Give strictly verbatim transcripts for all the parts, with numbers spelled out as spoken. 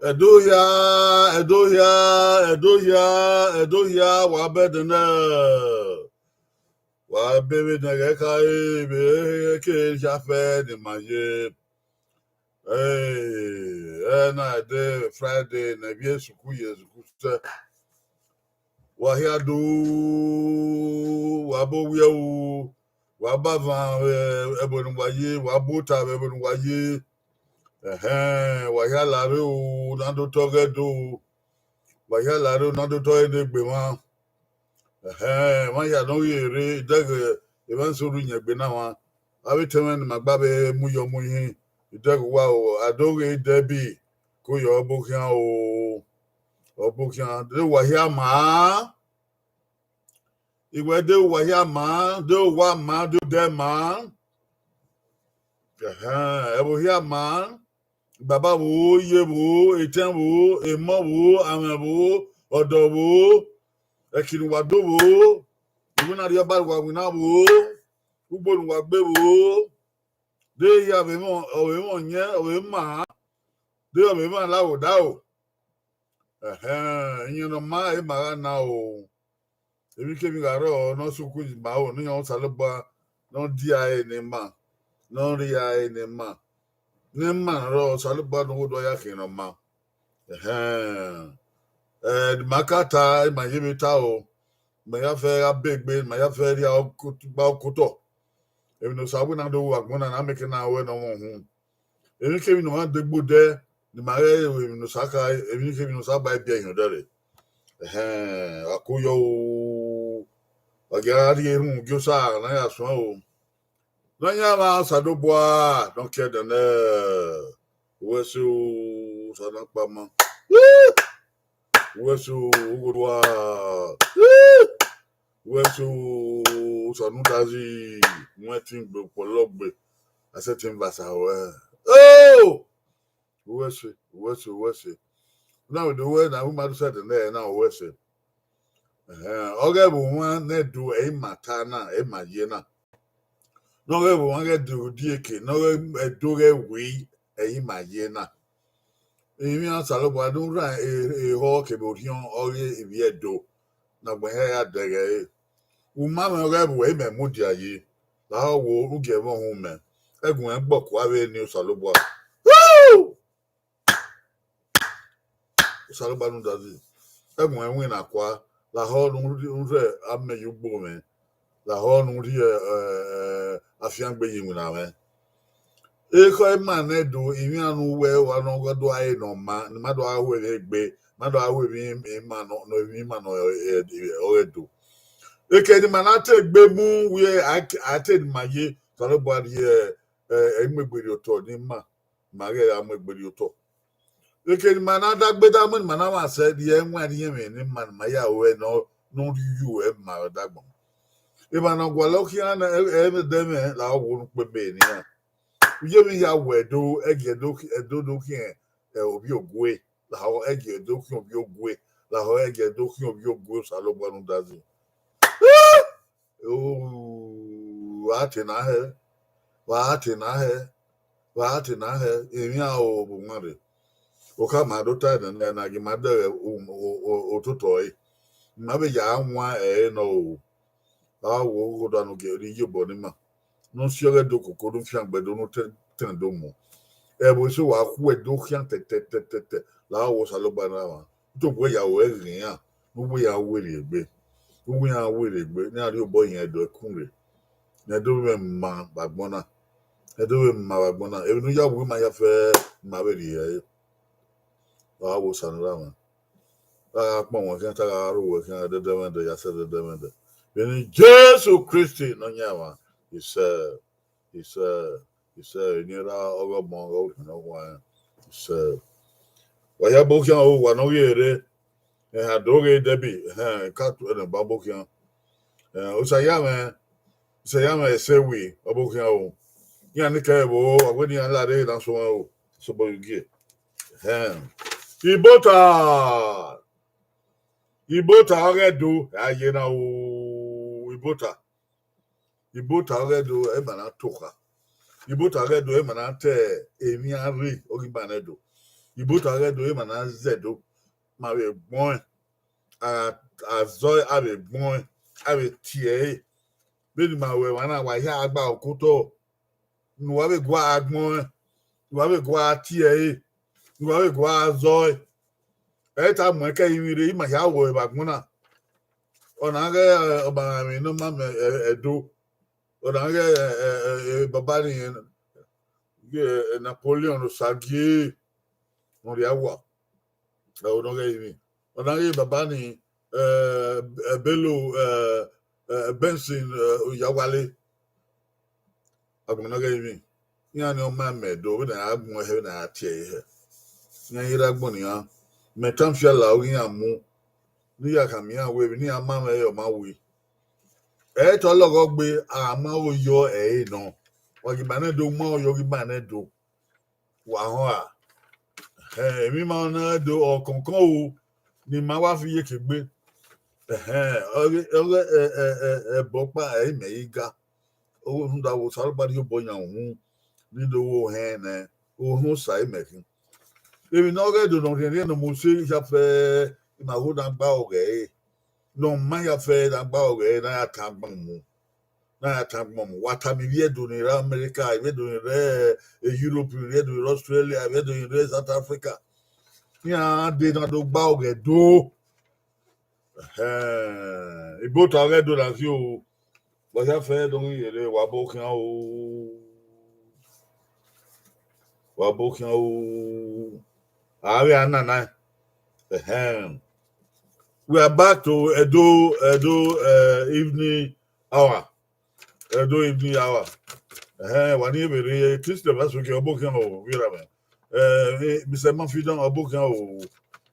Ẹdo hia, Ẹdo hia, Ẹdo hia, Ẹdo hia, wa bẹdẹ nẹ. Wa bẹvbe nẹ ghẹ kha re vbe eke hia fẹ ne ima ye. Ẹ na de Friday ne vbe sukhu ye sukhu sẹ. Wa hia do, wa bọ wiẹ o, wa ba van vbe ẹvbo ne uwa ye, wa bu ota vbe ẹvbo ne uwa ye. Ẹhẹn, wa hia la rre o, ne a do tọ ghẹ do. Wa hia la rre o, ne a do tọ ẹre ne egbe mwa. Ẹhẹn, emwa hia ne ọ ghi rre, idẹghe emwa eso rri iyẹn egbe na mwa. Avbe etẹn mwẹ ne ima gba vbe mu yọ mu ihin, idẹghe uwa o, a do ghe Debbie, ko yọ ọbo khian o, ọbo khian, de uwa hia maa. Iwẹ de uwa hia maa, de uwa maa, de odẹ maa. Ẹhẹn, ẹvbo hia maa. Baba vbo, iye vbo, etẹn vbo, emọ vbo, amwẹ vbo, ọdọ vbo, ẹki ne uwa do vbo, iwinna arriọba ne uwa winna vbo, ugbo ne uwa gbe vbo. De hia vbe emọ, ọ vbe emọ yẹn, ọ vbe maa, de ọ vbe emọ la vbe odaro. Ẹhẹn, iyẹn ne ọ ma, e ma gha na o. Emwikemwi gha rrọọ ne ọ sokhu ma o, ne iran Osanobua ne ọ dia ẹre ne ima, ne ọ rhia ẹre ne ima, ne ima rrọọ, Osanobua ne ọ ghodo ya khian ne ọ ma. Ẹhẹn, ẹ, ne ima ka ta, ima ye vbe ta o, ma ya fẹ gha be egbe, ma ya fẹ rhia gba okotọ. Emwi ne Osa wẹ na do ru agbọn na, na miẹn ke na ruẹ ne ọ mwẹ uhunmwu. Emwikemwi ne ọ ma degbe odẹ, ne ima ghẹ re emwi ne Osa ka, emwikemwi ne Osa ba biẹ hin odẹ rre. Ẹhẹn, a ko yọ o, wa gia rhie erhunmwu gie Osa ne a ya suẹn o. Ne ọ yan emwa Osanobua ne ọ ke ẹdẹ nẹ, uwẹ ẹse o, Osa ne a kpa ma. Uwẹ ẹse o, Ughodua. Uwẹ ẹse o, Osanudazi, wẹ ẹtin gbe, ọpọlọgbe, a sẹtin vbe asa ruẹ. Oh! Uwẹ ẹse, uwẹ ẹse, uwẹ ẹse. Na vbe do wẹ na, u ma do sẹtin nẹ na, uwẹ ẹse. Ẹhẹn, ọghe ẹvbo mwa ne Ẹdo, ẹ i ma ta na, ẹ i ma ye na. Ne ọghe ẹvbo mwa ghẹ do die eke, ne ọghe Ẹdo ghẹ wi, ẹ i ma ye na. Emwi Osanobua ne u rhan ehọ kevbe orhiọn ọghe ivbi Ẹdo ne agbọn hia ya dẹghe ẹre. U ma mwẹ ọghe ẹvbo, ẹ i mẹ mudia yi, lahọ wo, u gie ẹmwẹ uhunmwu mẹ, ẹgun mwẹ gbọkua vbe eni Osanobua. Osanobua ne Udazi, ẹgun mwẹ winna kua, lahọ ne u rhie, u rhie amẹ ye ugbo mwẹ, lahọ ne u rhie, ẹ, afiangbe ye iwinna mwẹ. Ekhọe ima ne Ẹdo, emwi iran ne uwẹ wa ne ọ do a re ne ọ ma, ne ima do a hu emwi egbe, ma do a hu emwi ima nọ, emwi ima nọ, ẹ, ẹ, ọghe Ẹdo. Eke ne ima na te egbe mu, wẹ a, a te ne ima ye, Osanobua rhie, ẹ, ẹ, imuegbe rhie otọ ne ima, ima ghẹ gha mu egbe rhie otọ. Eke ne ima na dagbe da mu, ne ima na vba sẹ rhie ẹwaẹn rhie ẹmwẹ ne ima, ne ima ya ruẹ ne ọ, ne ọ rhie uwu ẹre ma vbe dagbọn. Emwa ne ọ gualọ khian na, ẹ, ẹ, ẹdẹ mwẹ la ọ wo ne ukpebe ne iran. Uyevbe hia wẹ Ẹdo, ẹ gie Ẹdo, Ẹdo do khian, ẹ, ovbi ogue, lahọ ẹ gie Ẹdo khian ovbi ogue, lahọ ẹ gie Ẹdo khian ovbi ogue, Osanobua ne Udazi. Oh, wa te na hẹ, wa te na hẹ, wa te na hẹ, emwi a o vbe wan rre. Okha ma do ta ẹdẹ nẹ na gie ma dẹghẹ u-, u-, u-, ototọ ẹre. Ma vbe ya wan ẹre nọ o. A wo ughoda ne ọ gie rre iyobọ ne ima. Ne u si ọghe Ẹdo koko, ne u fiangbe Ẹdo, ne u te, te do mu. Ẹvbo eso wa khu Ẹdo khian tẹtẹtẹtẹ, la wo Osanobua na mwa. U to bu ya ru ẹghẹ iran, ne uwu iran werriegbe. Ne uwu iran werriegbe, ne iran rhie obọ hin Ẹdo ẹkun rre. Ne Ẹdo vbe ma vbe agbọn na. Ẹdo vbe ma vbe agbọn na. Emwi ne u ya wu ima ya fẹ, ima vbe rhie ẹre. Wa wo Osanobua mwa. A gha kpọn wẹ khian, te a gha ru wẹ khian, ẹdẹdẹmwẹdẹ, ya sẹ ẹdẹdẹmwẹdẹ. Vbene Jesu Kristi Nọyaẹnmwa, isẹ, isẹ, isẹ, eni erha ọghe Ọmọ ọghe Orhiọn Ne Ọ Huanrẹn, isẹ. Wa hia ọbo khian o, wa ne ọ ghi rre, ẹhẹn, a do ghe Debbie, ẹhẹn, ka tu ẹnẹ ba ọbo khian. Ẹhẹn, Osa ya mwẹ, Osa ya mwẹ ẹse wi, ọbo khian o. Iran ni kẹ vbo, a wẹ ne iran la rre na suẹn o, sobọ ye gie. Ẹhẹn. Ibota, Ibota ọghe Ẹdo, a ye na o, Ibota. Ibota ọghe Ẹdo, ẹ ma na tokha. Ibota ọghe Ẹdo, ẹ ma na te emwi a rre, ọghe ima ne Ẹdo. Iboto ọghe Ẹdo, ima na zẹ Ẹdo, ma vbe gbẹn ọẹn, a, azọ a vbe gbẹn ọẹn, a vbe tie ẹre. Vbene ima ru ẹmwẹ na, wa hia gba okotọ, ne uwa vbe gua gbẹn ọẹn, ne uwa vbe gua tie ẹre, ne uwa vbe gua zọ ẹre. Ẹ i ta mu ẹkẹ rinmwian rre, ima hia ru ẹre vbe agbọn na. Ọna ghẹ, eh, ọmamwaemwi ne ọ ma mẹ, eh, Ẹdo. Ọna ghẹ, eh, eh, eh, baba ni, eh, Napoleon Osagie, ne ọ rhie awa. Ẹ, ọna ghẹ rinmwian. Ọna ghẹ baba ni, eh, eh, Bello, eh, eh, Benson, eh, Oyawale. Agbọn na ghẹ rinmwian. Iran ni ọ ma mẹ Ẹdo, vbene a ra gbẹn ọẹn hẹ, vbene a ra tie ẹre hẹ. Iran i rre agbọn nian. Mẹ tama fiala ọghe iran mu. Ne iran khama iran wẹ, vbene iran ma mwẹ ẹre, ọ ma wi. Ẹ i ta lọghọ gbe, a ma ro yọ ẹre nọ. Wa ghi ma nẹ do, ma ro yọ ghi ma nẹ do. Wa họn a. Ẹhẹn, emwi ma na do, ọ kọnkọn o, ne ima wa fi iyeke gbe. Ẹhẹn, ọghe, ọghe, ẹ, ẹ, ẹ, ẹbọ ọkpa, ẹ i mẹ i ga. Ọghe rhunmwuda vbe Osanobua rhie obọ yan uhunmwu, ne I do ru ohẹn nẹ, uhunmwu sa imẹ khin. Emwi ne ọ ghẹ do ne ọ rhiẹnrhiẹn ne ọ mu use hia fẹ, ima ho na gba ọghẹ ẹre. Ne ọ ma hia fẹ na gba ọghẹ ẹre, na ya tan agbọn mu. Na ya tan agbọn mu. Wa tama ivbi Ẹdo ni rre America, ivbi Ẹdo ni rre, eh, Europe, ivbi Ẹdo ni rre Australia, ivbi Ẹdo ni rre South Africa. Iran dee na do gba ọghẹ Ẹdo. Ẹhẹn, Iboto ọghe Ẹdo na si o. Wa hia fẹ do ghi yere, wa bọ khian o. Wa bọ khian o. A vbe a nana. Ẹhẹn. We are back to Edo, Edo, uh, evening hour. Edo evening hour. Ẹhẹn, wa ni vbe rre, Christian Vasuki, ọ bọ khian o, vbe ra mẹ. Eh, eh, Mister Mafidon, ọ bọ khian o.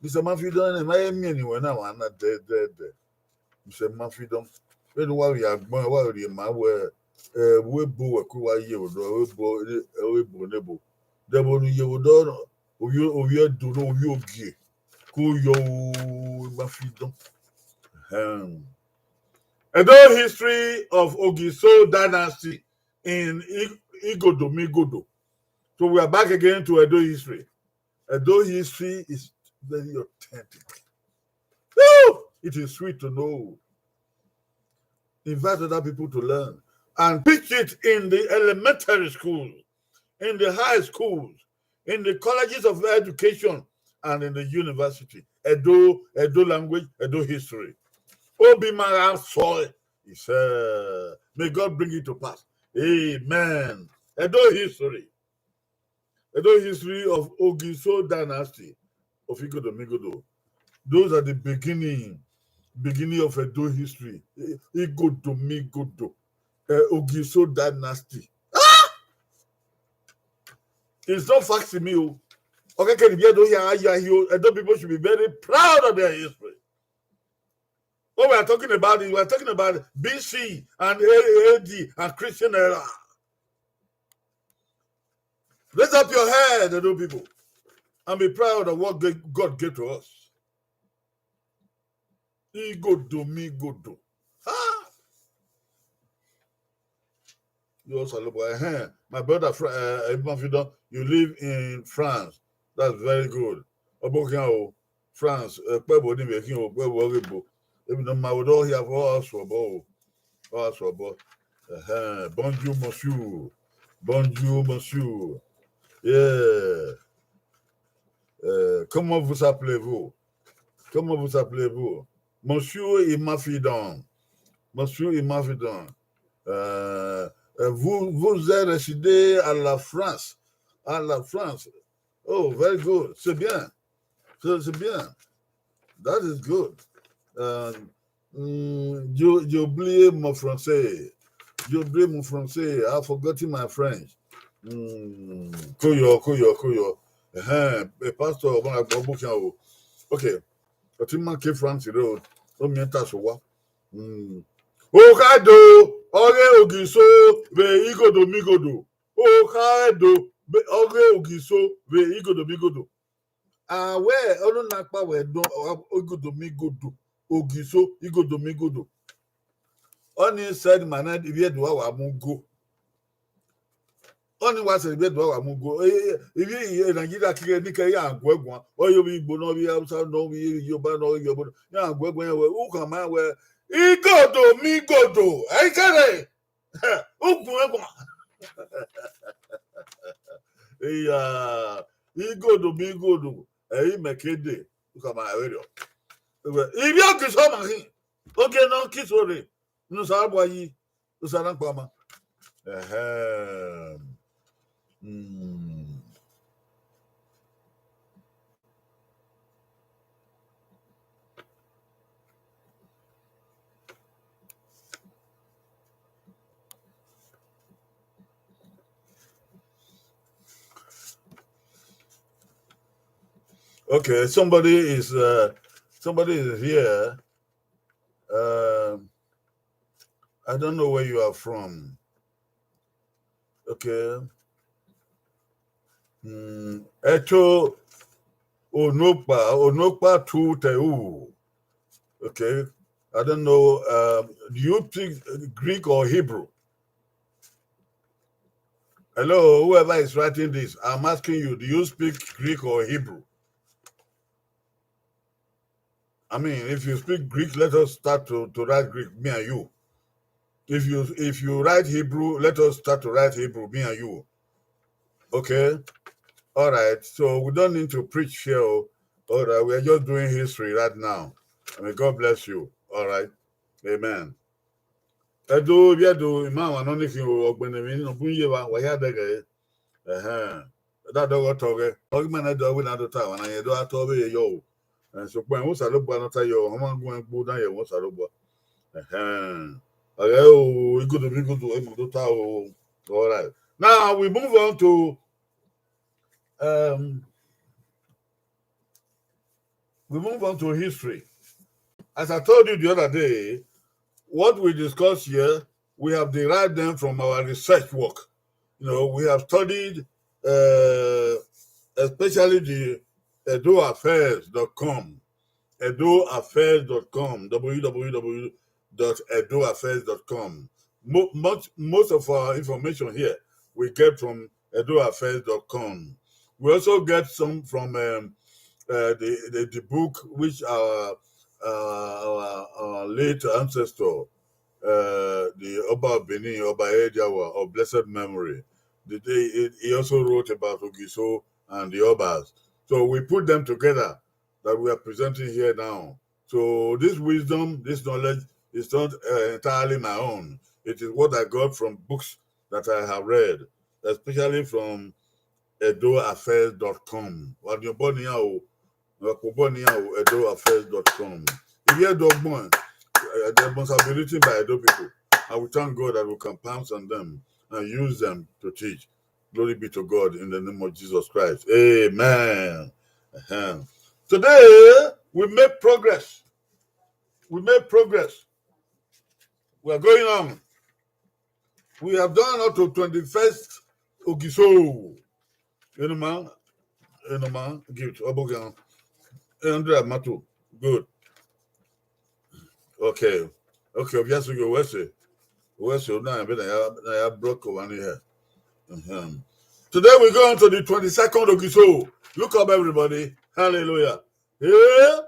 Mister Mafidon, ne ma ye miẹn ni wẹ na, wa na dẹ, dẹ, dẹ. Mister Mafidon. Vbene uwa vbe ya gbẹn, uwa vbe rhie ma wẹ, eh, vbe ebo wẹ ke uwa ye vbe odọ, vbe ebo, vbe ebo ne ebo. Dẹ vbe ne u ye vbe odọ, ovbi, ovbi Ẹdo ne ovbi ogie. Ko yọ o, Mafidon. Ahem. Edo history of Ogiso dynasty in I-, Igodo Migodo. So we are back again to Edo history. Edo history is very authentic. Woo! It is sweet to know. Invite other people to learn and teach it in the elementary schools, in the high schools, in the colleges of education, and in the university. Edo, Edo language, Edo history. Obi ma gha sọ, he said, may God bring it to pass. Amen. Edo history. Edo history of Ogiso dynasty of Igodo Migodo. Those are the beginning, beginning of Edo history. I-, Igodo Migodo. Uh, Ogiso dynasty. Ah! It's not facsimile o. Okay, can you do here? Edo people should be very proud of their history. What we are talking about is we are talking about B C and A D and Christian era. Raise up your head, Edo people, and be proud of what g-, God gave to us. Igodo Migodo. Ah! Yo, Osanobua, eh, my brother, Fra-, uh, Mafidon, you live in France. That's very good. Ọ bọ khian o, France, uh, kpẹbo ni vbe khin o, kpẹbo ọghe ebo. Emwi ne ọ ma vbe odọ hia fo, ọ suobọ o. Ọ suobọ. Uh-huh. Bonjour, monsieur. Bonjour, monsieur. Yeah. Euh, comment vous appelez-vous? Comment vous appelez-vous? Monsieur Imafidon. Monsieur Imafidon. Euh, euh, vous, vous êtes résidé à la France. À la France. Oh, very good. C'est bien. C'est, c'est bien. That is good. Euh, mm, j'ai, j'ai oublié mon français. J'ai oublié mon français. I've forgotten my French. Mm, koyo, koyo, koyo. Ẹhẹn, eh, pastor, ọmọ na gbọ bukhian o. Okay. Ọtí ma ke France rẹ o. Ó miẹn ta so wa. Mm. Okado, ọghe Ogiso, vbe Igodo Migodo. Okado, vbe ọghe Ogiso, vbe Igodo Migodo. Awẹ, ọnọna kpa wẹ dọn, ọ, Igodo Migodo, Ogiso, Igodo Migodo. Ọni said, man, ivbi Ẹdo wa wa mu go. Ọni wa sẹ vbe do wa mu go. Ivbi Nigeria kighe ni kẹ ya guẹ guan. Ọ ye ovbi Igbo nọ, ovbi Hausa nọ, ovbi Yoruba nọ, ovbi Yoruba nọ. Ya guẹ guan wẹ, u khama wẹ, igodo mi igodo. Ẹ i kẹre. U guan guan. Iya, igodo mi igodo. Ẹ i mẹ kede. U khama wẹ rọ. Ivbi Ogiso ma khin. Ogie nọ kiso rre. Ne Osanobua yi, Osanobua ma. Ẹhẹn. Mm. Okay, somebody is, uh, somebody is here. Um, I don't know where you are from. Okay. Mm, Eto Onokpa, Onokpa tu te u. Okay. I don't know. Um, do you speak Greek or Hebrew? Hello, whoever is writing this, I'm asking you, do you speak Greek or Hebrew? I mean, if you speak Greek, let us start to, to write Greek, me and you. If you, if you write Hebrew, let us start to write Hebrew, me and you. Okay? All right. So we don't need to preach here. Oh. All right. We are just doing history right now. I mean, God bless you. All right. Amen. Ẹdo, vbe Ẹdo, ima wa nọ ni khin o, ọgbẹnẹ emwi nọ bun ye vba, wa hia dẹghe. Ẹhẹn. Da dọghe otọ ghẹ. Ọ ghi ma na dọ wẹ na do ta wa na yẹn do a tọ vbe ye yọ o. Eh, sokpan, ẹmwẹ Osanobua nọ ta yọ, ọ ma gu ẹn gbu dan ye ẹmwẹ Osanobua. Ẹhẹn. Ọghe o, igodo mi igodo, emu do ta o. All right. Now we move on to, um, we move on to history. As I told you the other day, what we discuss here, we have derived them from our research work. You know, we have studied, uh, especially the Edo Affairs dot com, Edo Affairs dot com, W W W dot edo affairs dot com. Mo-, much, most of our information here we get from edo affairs dot com. We also get some from, um, uh, the, the, the book which our, uh, our, our late ancestor, uh, the Oba of Benin, Oba Ediawa of blessed memory, the, he, he also wrote about Ogiso and the Obas. So we put them together that we are presenting here now. So this wisdom, this knowledge is not, uh, entirely my own. It is what I got from books that I have read, especially from edo affairs dot com. Wa diọn obọ nian o, wa kpe obọ nian o, edo affairs dot com. Ivbi Ẹdo ọgbọn, uh, they must have been written by Edo people. And we thank God that we can pounce on them and use them to teach. Glory be to God in the name of Jesus Christ. Amen. Uh-huh. Today, we make progress. We make progress. We are going on. We have done up to twenty-first Ogiso. You know, man. You know, man. Gift. Obogan. Andrea Mato. Good. Okay. Okay, obviously, you will say. Will say, now, but I, I broke one here. Uh-huh. Today, we go on to the twenty-second Ogiso. Look up, everybody. Hallelujah. Yeah.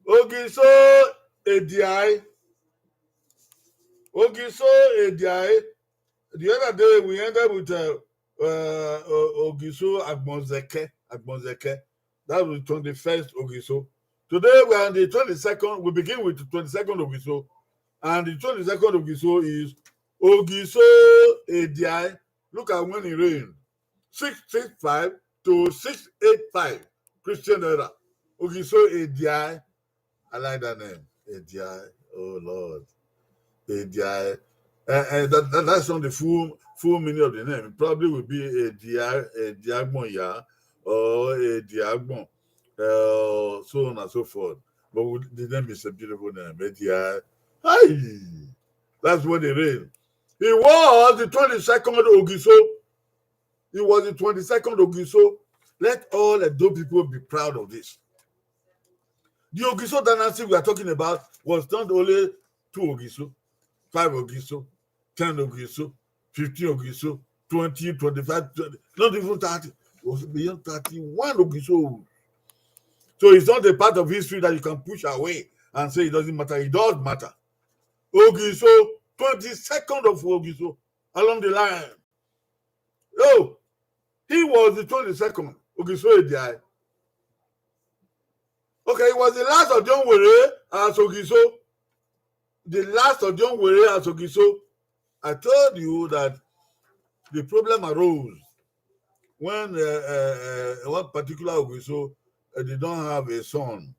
Ogiso Ediae. Ogiso Ediae. The other day, we ended with, uh, uh, O-, Ogiso Agbonzeke. Agbonzeke. That was twenty-first Ogiso. Today, we are on the twenty-second. We begin with the twenty-second Ogiso. And the twenty-second Ogiso is Ogiso Ediae. Look at when he reigned. Six six five to six eight five Christian era. Ogiso Ediae. I like that name. Ediae. Oh, Lord. Ediae. Uh, uh, that, that, that's not the full, full meaning of the name. It probably will be Ediae, Ediagbon ya, or Ediagbon, uh, so on and so forth. But we, the name is a beautiful name, Ediae. Hi! That's what it is. He was the twenty-second Ogiso. He was the twenty-second Ogiso. Let all Edo people be proud of this. The Ogiso dynasty we are talking about was not only two Ogiso, five Ogiso. ten Ogiso, fifteen Ogiso, twenty, twenty-five, twenty, not even thirty. It was beyond thirty-one Ogiso. So it's not a part of history that you can push away and say it doesn't matter. It does matter. Ogiso, twenty-second of Ogiso, along the line. Oh, he was the twenty-second. Ogiso Ediae. Okay, he was the last Odion Were as Ogiso. The last Odion Were as Ogiso. I told you that the problem arose when uh, uh, uh, one particular Ogiso uh, did not have a son.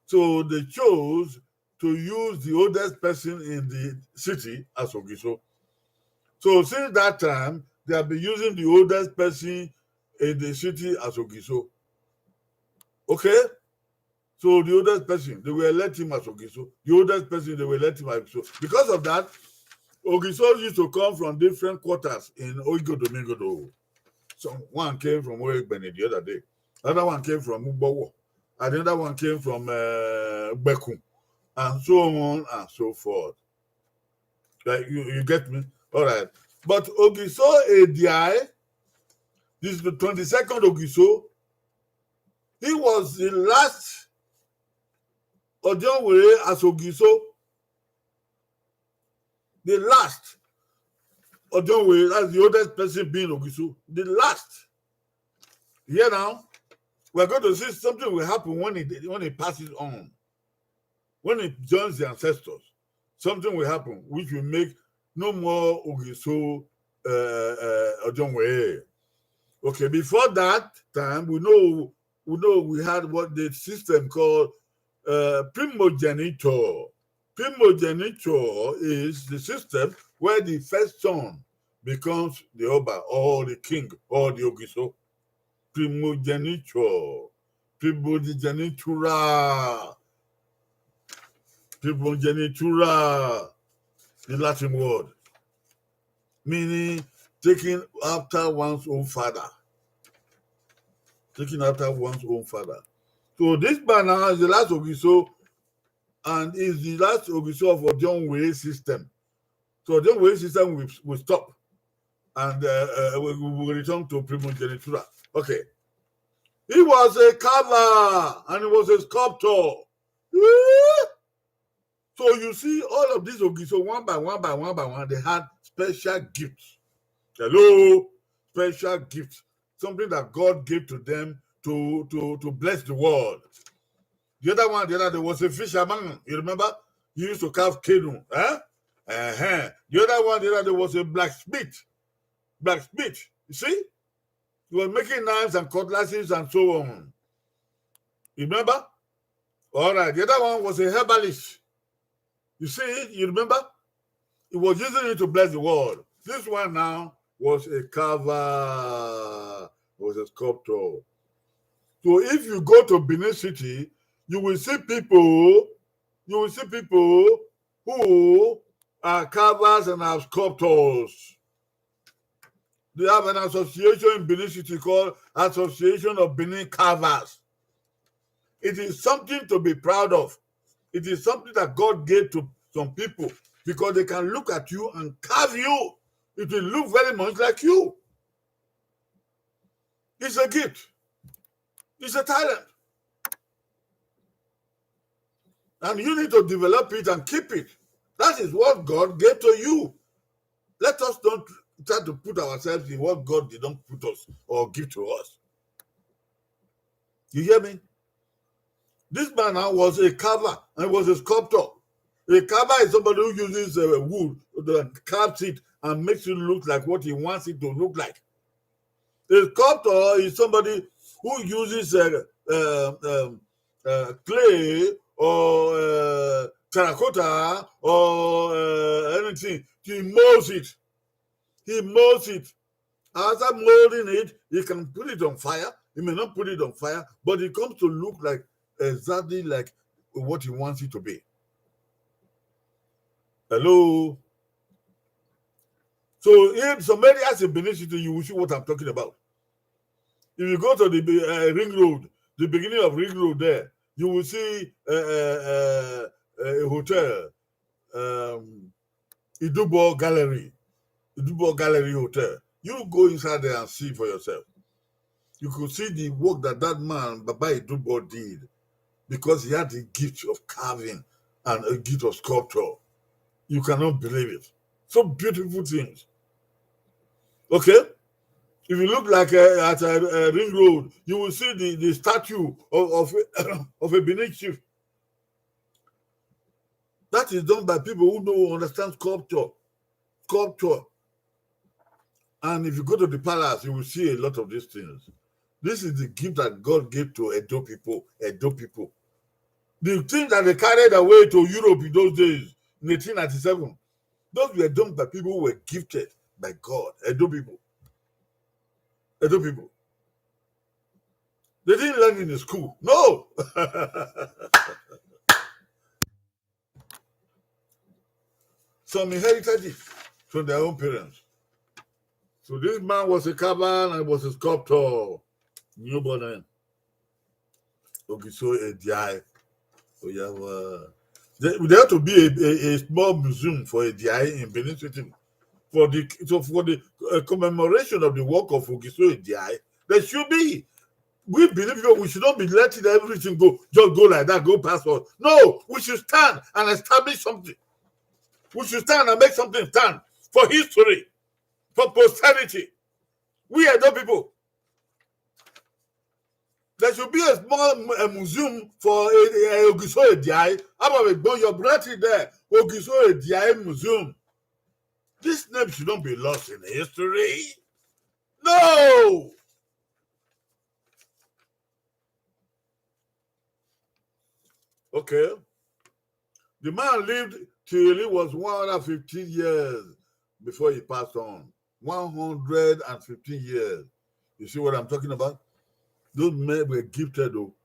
So they chose to use the oldest person in the city as Ogiso. So since that time, they have been using the oldest person in the city as Ogiso. Okay? So the oldest person, they will elect him as Ogiso. The oldest person, they will elect him as Ogiso. Because of that, Ogiso used to come from different quarters in Oigodo Migodo. So one came from Oegbene the other day. Another one came from Ugbowo. And the other one came from uh, Gbekun. And so on and so forth. Like you, you get me? All right. But Ogiso Ediae, this is the twenty-second Ogiso. He was the last Odion Were as Ogiso. The last Odion Were, that's the oldest person being Ogiso. The last. Here now, we're going to see something will happen when he when he passes on. When he joins the ancestors, something will happen which will make no more Ogiso uh, uh, Odion Were. Okay, before that time, we know we know we had what the system called uh, primogeniture. Primogeniture is the system where the first son becomes the Oba or the king or the Ogiso. Primogeniture. Primogenitura. Primogenitura. The Latin word. Meaning taking after one's own father. Taking after one's own father. So this man now is the last Ogiso and is the last Ogiso of Odion Were system. So Odion Were system will, will stop. And uh, uh, we will return to primogenitura. Okay. He was a carver and he was a sculptor. So you see all of these Ogiso one by one by one by one, they had special gifts. Hello? Special gifts. Something that God gave to them to, to, to bless the world. The other one, the other, there was a fisherman. You remember? He used to carve canoe. Eh? Uh-huh. The other one, the other, there was a blacksmith. Blacksmith. You see? He was making knives and cutlasses and so on. You remember? All right. The other one was a herbalist. You see it? You remember? He was using it to bless the world. This one now was a carver, was a sculptor. So if you go to Benin City, you will see people, you will see people who are carvers and are sculptors. They have an association in Benin City called Association of Benin Carvers. It is something to be proud of. It is something that God gave to some people because they can look at you and carve you. It will look very much like you. It's a gift. It's a talent. And you need to develop it and keep it. That is what God gave to you. Let us not try to put ourselves in what God did not put us or give to us. You hear me? This man now was a carver and was a sculptor. A carver is somebody who uses uh, wood, uh, carves it, and makes it look like what he wants it to look like. A sculptor is somebody who uses uh, uh, um, uh, clay or uh, terracotta or uh, anything. He molds it. He molds it. After molding it, he can put it on fire. He may not put it on fire, but it comes to look like exactly like what he wants it to be. Hello? So in some areas in Benin City, you will see what I'm talking about. If you go to the uh, Ring Road, the beginning of Ring Road there, you will see uh, uh, uh, a hotel. Um, Idubo Gallery, Idubo Gallery Hotel. You go inside there and see for yourself. You could see the work that that man, Baba Idubo, did because he had the gift of carving and a gift of sculpture. You cannot believe it. So beautiful things. Okay? If you look like uh, at uh, uh, Ring Road, you will see the, the statue of, of, of a Benin chief. That is done by people who know understand sculpture. Sculpture. And if you go to the palace, you will see a lot of these things. This is the gift that God gave to Edo people. Edo people. The thing that they carried away to Europe in those days, in eighteen ninety-seven, those were done by people who were gifted by God. Edo people. Edo people. They didn't learn in the school. No. Some inherited it from their own parents. So this man was a carver and he was a sculptor. New born name. Ogiso Ediae. Oyawa. There, there ought to be a, a, a small museum for Ediae in Benin City for the so for the uh, commemoration of the work of Ogiso Ediae. There should be. We Benin people, we should not be letting everything go, just go like that, go past us. No, we should stand and establish something. We should stand and make something stand for history, for posterity. We Edo people. There should be a small mu- a museum for uh, uh, Ogiso Ediae. How about we burn your brethren there? Ogiso Ediae Museum. This name should not be lost in history. No. Okay. The man lived till he was one hundred fifteen years before he passed on. one hundred fifteen years. You see what I'm talking about? Those men were gifted, though.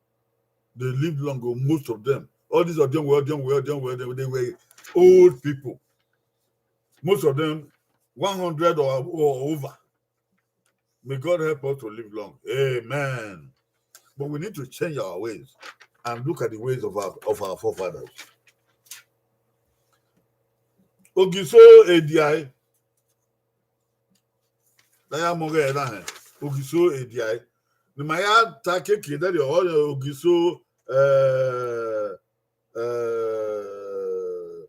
They lived long, oh, most of them. All these Odionwe, Odionwe, Odionwe, Odionwe, they were old people. Most of them, one hundred or, or over. May God help us to live long. Amen. But we need to change our ways and look at the ways of our, of our forefathers. Ogiso Ediae. Na ya mọ ghe na hẹn. Ogiso Ediae. Ne ma ya ta keke, that is all Ogiso uh, uh,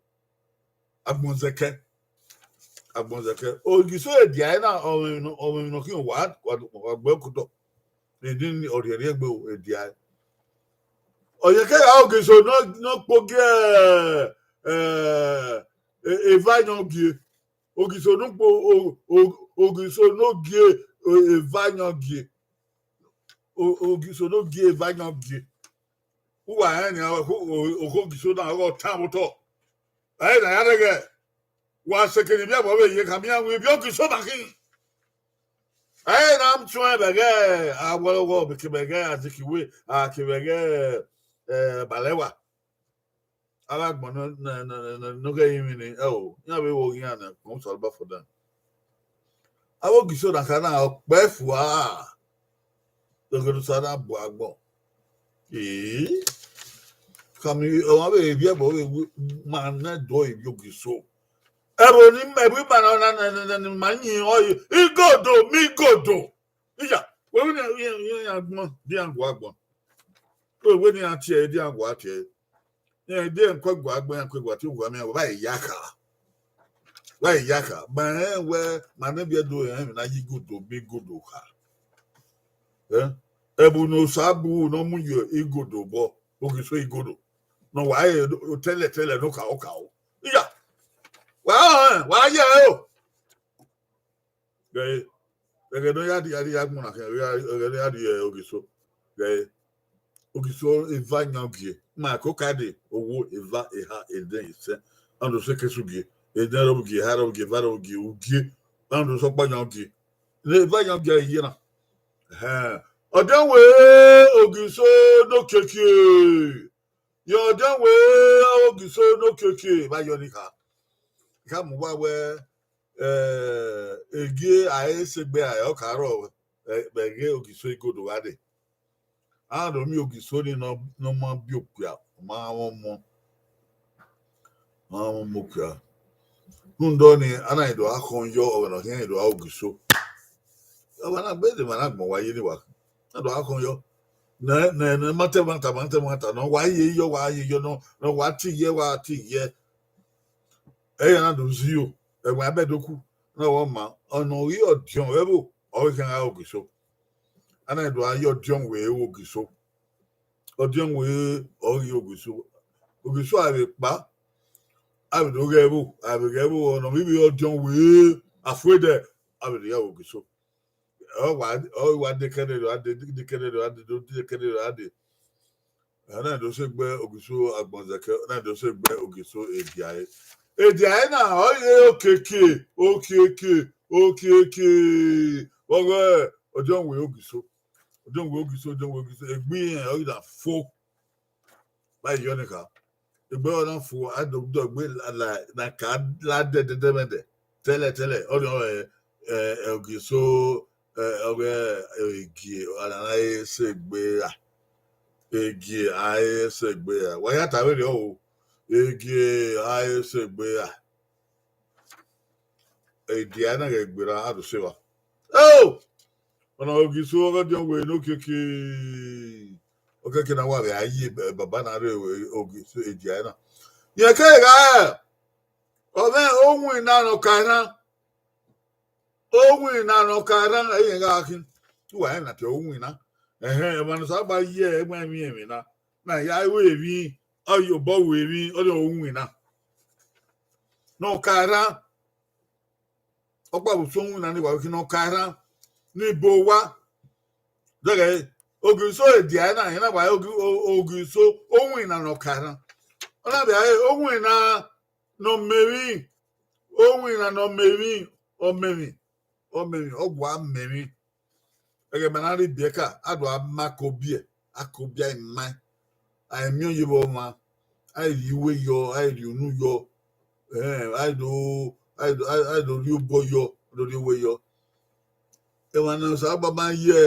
Agbonzeke. Agbonzeke. Ogiso Ediae na, ọmọ emwi nọ khian wa, wa, wa gbe kutọ. Nidin ọrriẹrriẹ gbe Ediae. Ọ ye ke ya Ogiso nọ, nọ kpogie, eh, eh, Evayangie. Ogiso nọ kpo, o, o, Ogiso nọ gie, eh, Evayangie. O, Ogiso nọ gie Evayangie. Uwa rẹn nian, okho, okho Ogiso na, ọghe ọ tan vbe otọ. Ẹ na ya rẹgẹ. Wa seke ne ivbi abọ vbe ye khama iran wẹ ivbi Ogiso ma khin. Ẹ na mu chuẹn vbe ẹghẹ, awọrọwọ, vbe kevbe ẹghẹ, Azikiwe, a kevbe ẹghẹ, eh, Balewa. Avbe agbọn ne, ne, ne, ne, ne ọ ghẹ rinmwian ni, ẹ o, iran vbe vbe oghian ne, kpọnmwẹ Osanobua for them. Avbe Ogiso na kha na, ọ kpẹ fua, dọghe ne Osa na bu agbọn. Ee, khama ọmwa vbe ivbi ẹbọ vbe wu, ma nẹ do ivbi Ogiso. Ẹvbo ni, ẹvbo ima na, na, na, na, na, ni ma yin ọre, igodo, mi igodo. Iya, wẹ wẹ ne iran, iran, iran gbọn, de iran gua gbọn. Wẹ wẹ ne iran tie ẹre, de iran gua tie ẹre. Iran de iran kue gua gbọn, iran kue gua tie uwa mẹ, wa ya kha. Wa ya kha. Ma rẹn wẹ, ma nẹ biẹ do rẹn emwi na ye igodo, mi igodo kha. Eh? Ẹvbo ne Osa bu ne ọ mu ye igodo obọ, Ogiso igodo. Ne ọ wa re tẹlẹ tẹlẹ ne okaro okaro. Iya. Wa họn, wa ye ẹre o. Ghe, ẹghẹ ne ọ ya rhie, a rhie agbọn na khian, ẹghẹ ne ọ ya rhie Ogiso. Ghe, Ogiso eva yan gie. Ma ko ka de, owo, eva, eha, edẹn, isẹn. Ando se kesu gie. Edẹn rọ gie, eha rọ gie, eva rọ gie, ugie. Ando se ọkpa yan gie. Ne eva yan gie ye na. Ẹhẹn. Ọdẹnwẹ Ogiso no kiekie. Ye ọdẹnwẹ Ogiso no kiekie. Vba yọ ni kha. Kha mu wa wẹ, eh, egie a i sẹ egbe a, ọ ka rrọọ vbe ẹghẹ Ogiso igodo gha dee. A do miẹn Ogiso ni ne ọ, ne ọ ma biẹ okpia, ọ ma mwẹ ọmọ. Ọ ma mwẹ ọmọ okpia. Rhunmwuda ọnii, a na do gha khọn yọ ọghẹe ne ọ khian do gha Ogiso. Ọmwa na gbe de emwa na agbọn wa ye ne wa, a do gha khọn yọ. Ne, ne, ne ma te ẹmwata, ma te ẹmwata, ne ọ wa ye yọ, wa ye yọ, ne, ne ọ wa te ye, wa te ye. Ẹ ya na do zio, ẹwaẹn abẹ do ku, ne ọ ma, ọna ọ ghi ọdiọn vbe ẹvbo, ọ ghi khian gha Ogiso. A na do gha ye ọdiọn wẹ Ogiso. Ọdiọn wẹ ọ ghi Ogiso. Ogiso a vbe kpa, a vbe do ghẹ ẹvbo, a vbe ghẹ ẹvbo, ọna ọ ghi vbe ọdiọn wẹ afuẹdẹ, a vbe do ya Ogiso. Ọ wa, ọ wa dekẹdẹ do a de, dekẹdẹ do a de, do dekẹdẹ do a de. Ẹ na do sẹ gbe Ogiso Agbọnzẹkẹ, ẹ na do sẹ gbe Ogiso Ediae. Ediae na, ọ ye okiekie, okiekie, okiekie. Ọghe ọdiọn wẹ Ogiso. Ọdiọn wẹ Ogiso, ọdiọn wẹ Ogiso. Egbe irẹn, ọ ghi na fo. Vbe a ye ọnii kha. Egbe ọ na fo, a do dọ egbe la, la, na ka la dẹdẹdẹmwẹdẹ. Tẹlẹ, tẹlẹ, ọnii ọre, ẹ, ẹ, Ogiso, ẹ, ọghe Egie, a na he sẹ egbe ra. Egie a he sẹ egbe ra. Wa ya ta vberriọ o. Egie a he sẹ egbe ra. Ediae na ghẹ gberra, a do sẹ evba. Oh! Ọna Ogiso ọghe ọdiọn wẹ ne okiekie. Okiekie na wa vbe a ye baba na rre Ogiso Ediae na. Rẹn kegha, ọ mwẹ owinna ne ọ ka erhan. Owinna ne ọ ka erhan, ẹi rẹn gha khin. Uwa rẹn na tie owinna. Ẹhẹn, emwa ne Osanobua ye ẹmwẹ emwi emwi na. Na ya ru emwi, ọ ye obọ ru emwi, ọ rẹn owinna. Ne ọ ka erhan. Ọkpa vbe usun owinna ni wa vbe khin ne ọ ka erhan. Ni bo owa. Dẹghẹ, Ogiso Ediae na, rẹn na wa Ogi-, O-, Ogiso owinna ne ọ ka erhan. Ọ na vbe a re owinna ne ọ mẹ emwi, owinna ne ọ mẹ emwi, ọ mẹ emwi, ọ mẹ emwi, ọ gua mẹ emwi. Ẹghẹ ma na rre ibiẹka, a do a ma akobiẹ, akobiẹ a i ma, a i miẹn oye vbe ọmwa, a i rhie uwe yọ, a i rhie unu yọ, eh, a i do, a i do, a i, a i do rhie obọ yọ, a i do rhie uwe yọ. Emwa ne Osanobua ma ye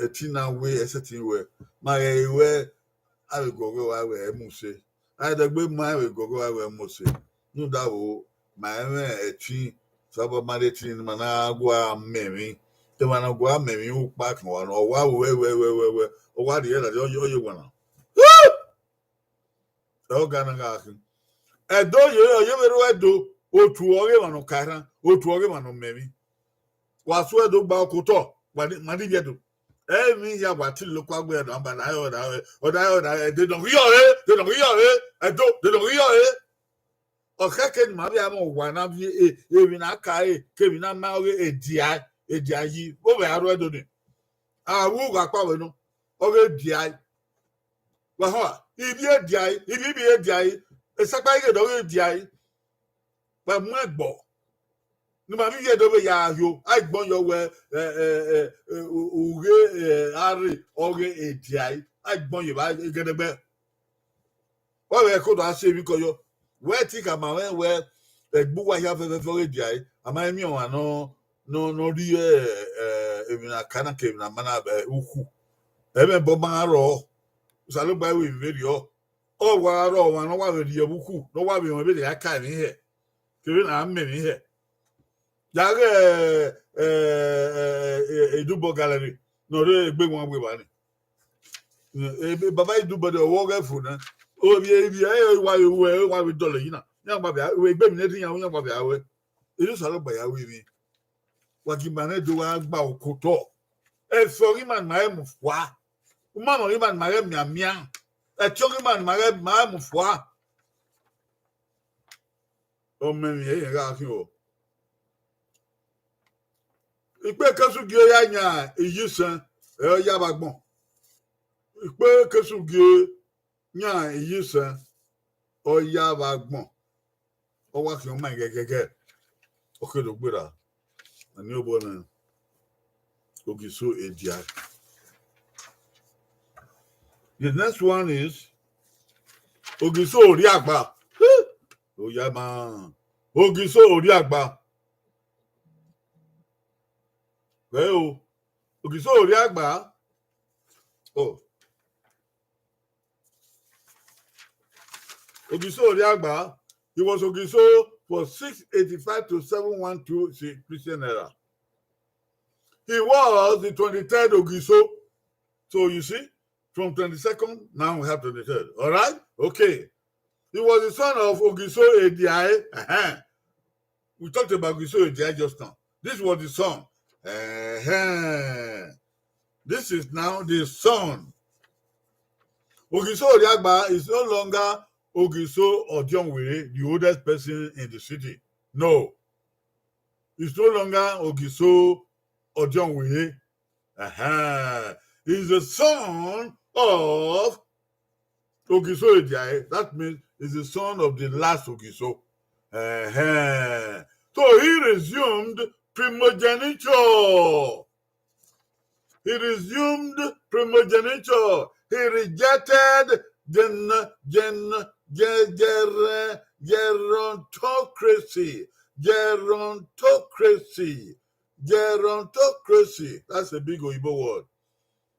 ẹtin na wẹ, ẹsẹtin wẹ, ma ghẹ ruẹ, a vbe guọghọ wa wẹ ẹ mu use. A i dẹgbe ma vbe guọghọ wa wẹ ẹ mu use. Rhunmwuda vbo, ma i mwẹ ẹtin, Osanobua ma rhie ẹtin ne ima na gua mẹ emwi. Emwa ne ọ gua mẹ emwi ukpa kan wa nọ, ọ wa ru wẹ, wẹ, wẹ, wẹ, wẹ, ọ wa rhie ẹre, ọ ye, ọ ye wa na. Ẹ ọga na gha khin. Ẹdo ye, ọ ye vbe ru Ẹdo, otu ọghe emwa ne ọ ka erhan, otu ọghe emwa ne ọ mẹ emwi. Wa su Ẹdo gba okotọ, wa ni, ma ni vbe Ẹdo. Emwi hia wa ti loko agbe Ẹdo, aba na, ọ da, ọ da, ọ da, de nọ ghi ọre, de nọ ghi ọre, Ẹdo, de nọ ghi ọre. Ọ khẹke ne ima vbe a mwẹ owa na vbe e, emwi na ka re, ke emwi na ma ọghe Ediae, Ediae yi, vbe ovbi a ru Ẹdo ni. A ru gha kpa vbe nọ, ọghe Ediae. Wa họn, ivbi Ediae, ivbi ivbi Ediae, esakpa ighe dọghe Ediae. Wa mu ẹgbọ. Ne ima vbe ivbi Ẹdo vbe ya yo, a i gbọn yọ wẹ, ẹ, ẹ, ẹ, ẹ, u-, ughe, ẹ, a rre ọghe Ediae, a i gbọn ye evba gẹdẹgbẹ. Wa vbe ẹko do a si emwi kọ yọ. Wẹ ti khama mwẹ wẹ, ẹgbẹ uwa hia fẹfẹfẹ ọghe Ediae, a ma miẹn ọmwa nọ, nọ, nọ rhie, ẹ, emwi ne a ka na ke emwi ne a ma na, ẹ, ukhu. Ẹmwẹ ẹbọ ma rrọọ. Osanobua i ru emwi vberriọ. Ọ wa rrọọ ọmwa ne ọ wa vbe rhie vbe ukhu, ne ọ wa vbe rẹn vbene a ka emwi hẹ, kevbe ne a mẹ emwi hẹ. Ya ghe, ẹ, ẹ, ẹ, ẹ, Edubọ Gallery, ne ọ rre egbe wan weva ni. Ẹ, ẹ, baba Edubọ de, ọ vbe ọghe fo nẹ. Ovbi, ovbi, ẹ, wa vbe ru ẹ, wa vbe dọlọ yi na. Iran gba vbe, egbe emwi ne rre iran, iran gba vbe ru ẹ. Erha Osanobua ya ru emwi. Wa gie ima nẹ do wa gba okotọ. Ẹfe ọghe ima ne ima ghẹ mu fua. Umamọ ọghe ima ne ima ghẹ mianmian. Ẹtin ọghe ima ne ima ghẹ, ima ghẹ mu fua. Ọ mẹ emwi ẹre irẹn gha khin o. Ikpe Ekesugie ya yan iyisẹn, ẹ, ọ ya vbe agbọn. Ikpe Ekesugie yan iyisẹn, ọ ya vbe agbọn. Ọ wa khian ọmaẹn ghẹghẹghẹ. Ọ ke do gberra. Ani obọ nẹ, Ogiso Ediae. The next one is Ogiso Orhiagba. Oya ma. Ogiso Orhiagba. Ẹ o. Ogiso Orhiagba. Oh. Ogiso Orhiagba, he was Ogiso for six eighty-five to seven one two Christian era. He was the twenty-third Ogiso. So you see, from twenty-second, now we have twenty-third. All right? Okay. He was the son of Ogiso Ediae. Uh-huh. We talked about Ogiso Ediae just now. This was the son. Uh-huh. This is now the son. Ogiso Oriagba is no longer Ogiso Odionwere, the oldest person in the city. No. It's no longer Ogiso Odionwere. Uh-huh. He's the son of Ogiso Ediae. That means he's the son of the last Ogiso. Uh-huh. So he resumed primogeniture. He resumed primogeniture. He rejected gen, gen, gen, ger, gerontocracy. Gerontocracy. Gerontocracy. That's a big Oyibo word.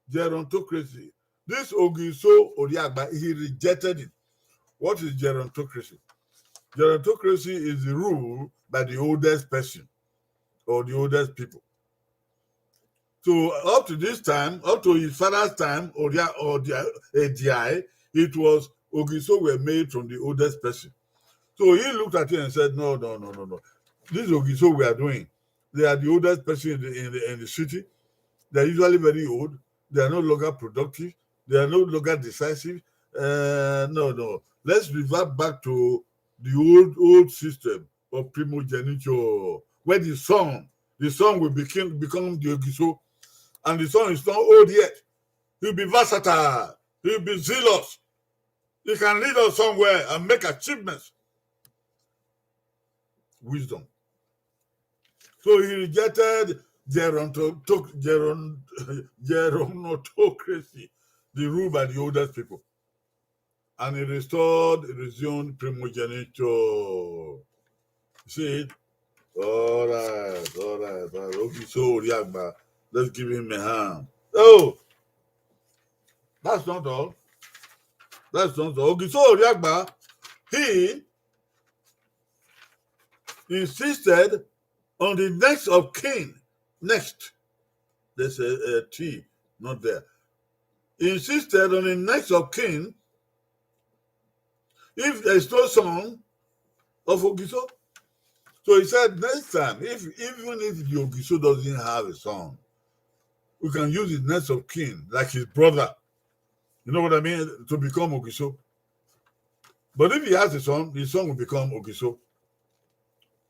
Gerontocracy. This Ogiso Oriagba, he rejected it. What is gerontocracy? Gerontocracy is the rule by the oldest person or the oldest people. So up to this time, up to his father's time, Oria, Odia, Ediae, it was Ogiso were made from the oldest person. So he looked at it and said, "No, no, no, no, no. This Ogiso we are doing, they are the oldest person in the, in the, in the city. They are usually very old. They are no longer productive. They are no longer decisive. Uh, no, no. Let's revert back to the old, old system of primogeniture, where the son, the son will become, become the Ogiso. And the son is not old yet. He'll be versatile. He'll be zealous. He can lead us somewhere and make achievements." Wisdom. So he rejected geronto-, to-, geron-, gerontocracy, the rule by the oldest people. And he restored, resumed primogeniture. See it? All right, all right, all right. Ogiso Oriagba. Let's give him a hand. Oh, that's not all. That's not all. Ogiso Oriagba, he insisted on the next of kin. Next. There's a, a T not there. He insisted on the next of kin if there is no son of Ogiso. So he said, next time, if, even if the Ogiso doesn't have a son, we can use the next of kin, like his brother. You know what I mean? To become Ogiso. But if he has a son, his son will become Ogiso.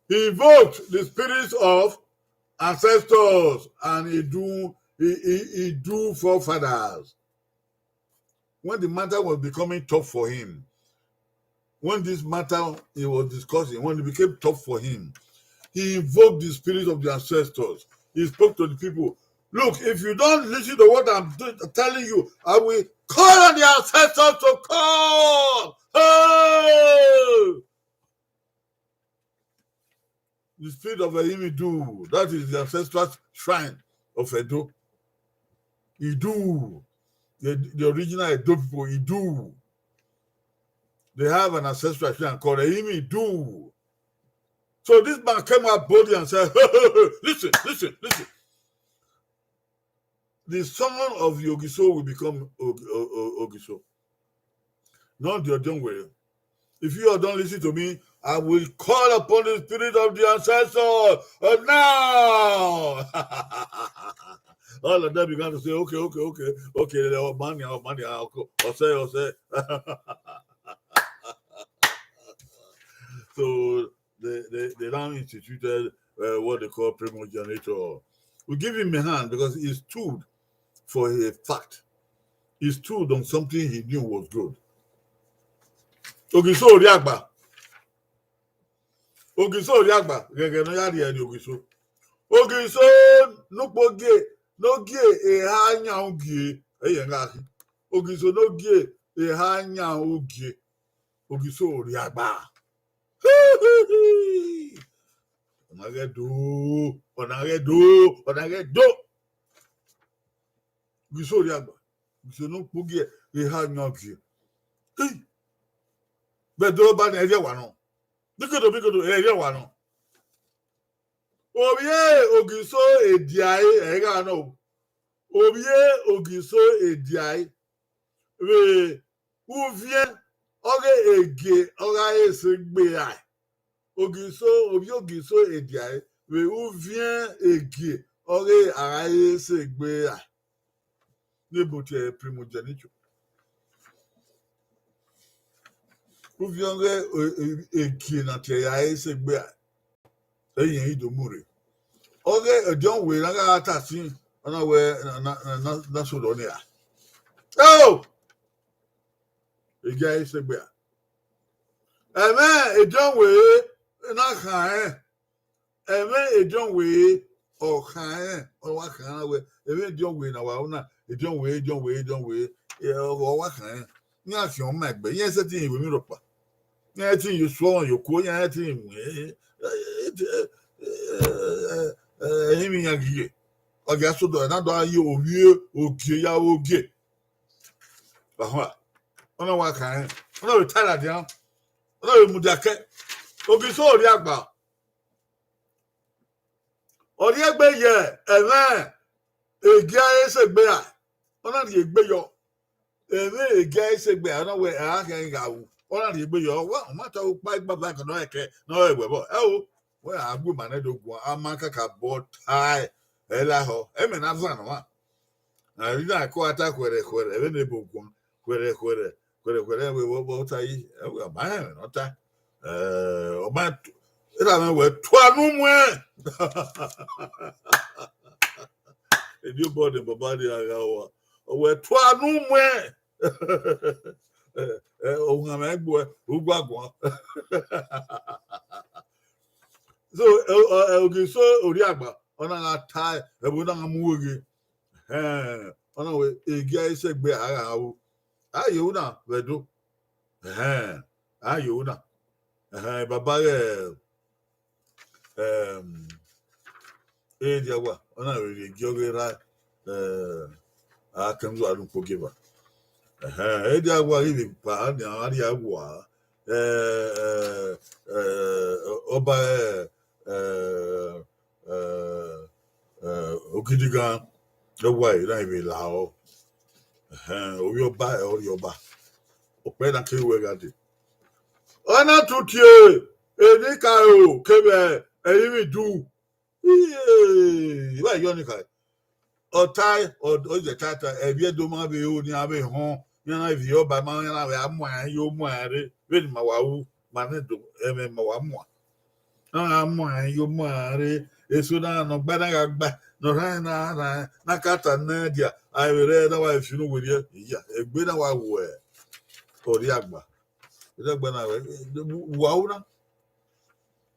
He invoked the spirits of ancestors and Idu, I-, I-, Idu forefathers. When the matter was becoming tough for him, when this matter he was discussing, when it became tough for him, he invoked the spirit of the ancestors. He spoke to the people. "Look, if you don't listen to what I'm do-, telling you, I will call on the ancestors to come." Hey! The spirit of Edo, that is the ancestral shrine of Edo. Idu, the, the original Edo people, Idu. They have an ancestral shrine called Edo. So this man came out boldly and said, "Listen, listen, listen. The son of Ogiso will become Og-, O-, O-, Ogiso. Not the Odionwere. If you all don't listen to me, I will call upon the spirit of the ancestors, uh, now." All of them began to say, "Okay, okay, okay, okay, oh, money, oh, money, oh, okay, Ose, Ose." So they, they, they now instituted, uh, what they call primogeniture. We give him a hand because he stood for a fact. He stood on something he knew was good. Ogiso Oriagba. Ogiso Oriagba, ghẹghẹ ne ọ ya rhie ẹre Ogiso. Ogiso ne ukpo gie, ne ọ gie eha yan ugie, ẹyẹ nga khin. Ogiso ne ọ gie eha yan ugie. Ogiso Oriagba. Ọna ghẹ do, ọna ghẹ do, ọna ghẹ do. Ogiso Oriagba, Ogiso ne ukpo gie eha yan ugie. Hey! Vbe do ba ne ẹrriẹ wa nọ. Bikodo, bikodo, ẹ rhie wa nọ. Ovbi e Ogiso Ediae, ẹ gha nọ. Ovbi e Ogiso Ediae, vbe uviẹn ọghe Egie ọ gha re ese gbe rae. Ogiso, ovbi e Ogiso Ediae, vbe uviẹn Egie ọghe a gha re ese gbe rae. Ne ebo tie primogeniture. Uviẹn ọghe e, e, Egie na tie ya re ese gbe rae. Eyẹn i do mu rre. Ọghe ediọn wẹ na gha ta sin, ọ na wẹ na, na, na, na, na sodọ nia. Eo! Egie a re ese gbe rae. Ẹmwẹ ediọn wẹ na khan rẹn. Ẹmwẹ ediọn wẹ ọ khan rẹn, ọ wa khan rẹn wẹ, ẹmwẹ ediọn wẹ na wa na, ediọn wẹ, ediọn wẹ, ediọn wẹ, ẹ, ọ wa khan rẹn. Iran khian ma egbe, iran sẹtin ye vbe emwi rhọkpa. Iran sẹtin ye suọ ye okuo, iran sẹtin ye mu, ẹ, ẹ, ẹ, ẹ, ẹ, ẹ, emwi iran ghi ye. Ọ ghi a sodọ, ẹ na do a ye ovbi e Ogie ya vbe Ogie. Wa hua, ọ na wa khan rẹn, ọ na vbe ta ladian, ọ na vbe mudia kẹ, Ogiso Orhiagba. Ọ rhie egbe ye ẹmwẹ Egie a re ese gbe rae, ọ na rhie egbe yọ. Ẹmwẹ Egie a re ese gbe rae, ọ na wẹ a khian gha ru, ọ na rhie egbe yọ. Wa, ọ ma ta ukpa igbagba ẹkẹ ne ọ rẹkẹ ne ọ rre ẹvbo. Ẹ o, wẹ a gu ima nẹ do guan, a ma kakabọ tae, ẹ lahọ, ẹmwẹ na zan nọ ọmwa. A ri na ko a ta khuẹrhẹ khuẹrhẹ, vbene ebo guan, khuẹrhẹ khuẹrhẹ, khuẹrhẹ khuẹrhẹ, vbe vbe vbe ọ ta yi, ẹ, ọ ma rẹn ẹmwẹ ne ọ ta. Ẹ, ọ ma tu-, erha mwẹ wẹ tua ne u muẹn. Eni obọ ne baba ni a gha wa, ọ wẹ tua ne u muẹn. Ẹ, ẹ, ọ wan mwẹ gbe ẹ, u gua guan. So, ẹ, ẹ, ẹ, Ogiso Orhiagba, ọ na gha ta ẹvbo na gha mu uweghe. Ẹhẹn, ọ na wẹ Egie a re ese gbe a gha ru. A ye ru na vbe Ẹdo. Ẹhẹn, a ye ru na. Ẹhẹn, baba ghẹ, ẹm, Ediawa, ọ na vbe rhie gie ọghe erha, ẹ, a kẹ ndu aro ukpo gieva. Ẹhẹn, Ediawa ghi vbe kpa nian, a rhie awa, ẹ, ẹ, ẹ, ọba, ẹ, ẹ, ẹ, ẹ, Ogidighan, ọ wa i na vbe lahọ. Ẹhẹn, ovbi ọba, ẹ, ọ rhie ọba. Okpẹ na keghi wẹ gha dee. Ọ na tutie Enikaro kevbe Ẹrinmwidu. Iye, wa yọ ni kha. Ọ tae, ọ, ọ zẹ ta ta, ẹvbi Ẹdo ma vbe ro, ne iran vbe họn, iran na viọ ọba ma, iran na vbe a mu ẹn yo mu ẹn rre, vbene ima wa ru, ma nẹ do, ẹmwẹ ma wa muan. A gha mu ẹn yo mu ẹn rre, eso na ne ọ gba na gha gba, ne ọ rhan na rhan, na ka ta nẹ dia, a vbe rẹ na wa fi unu werriẹ, iya, egbe na wa ru Orhiagba. Orhiagba na wẹ, wa ru na.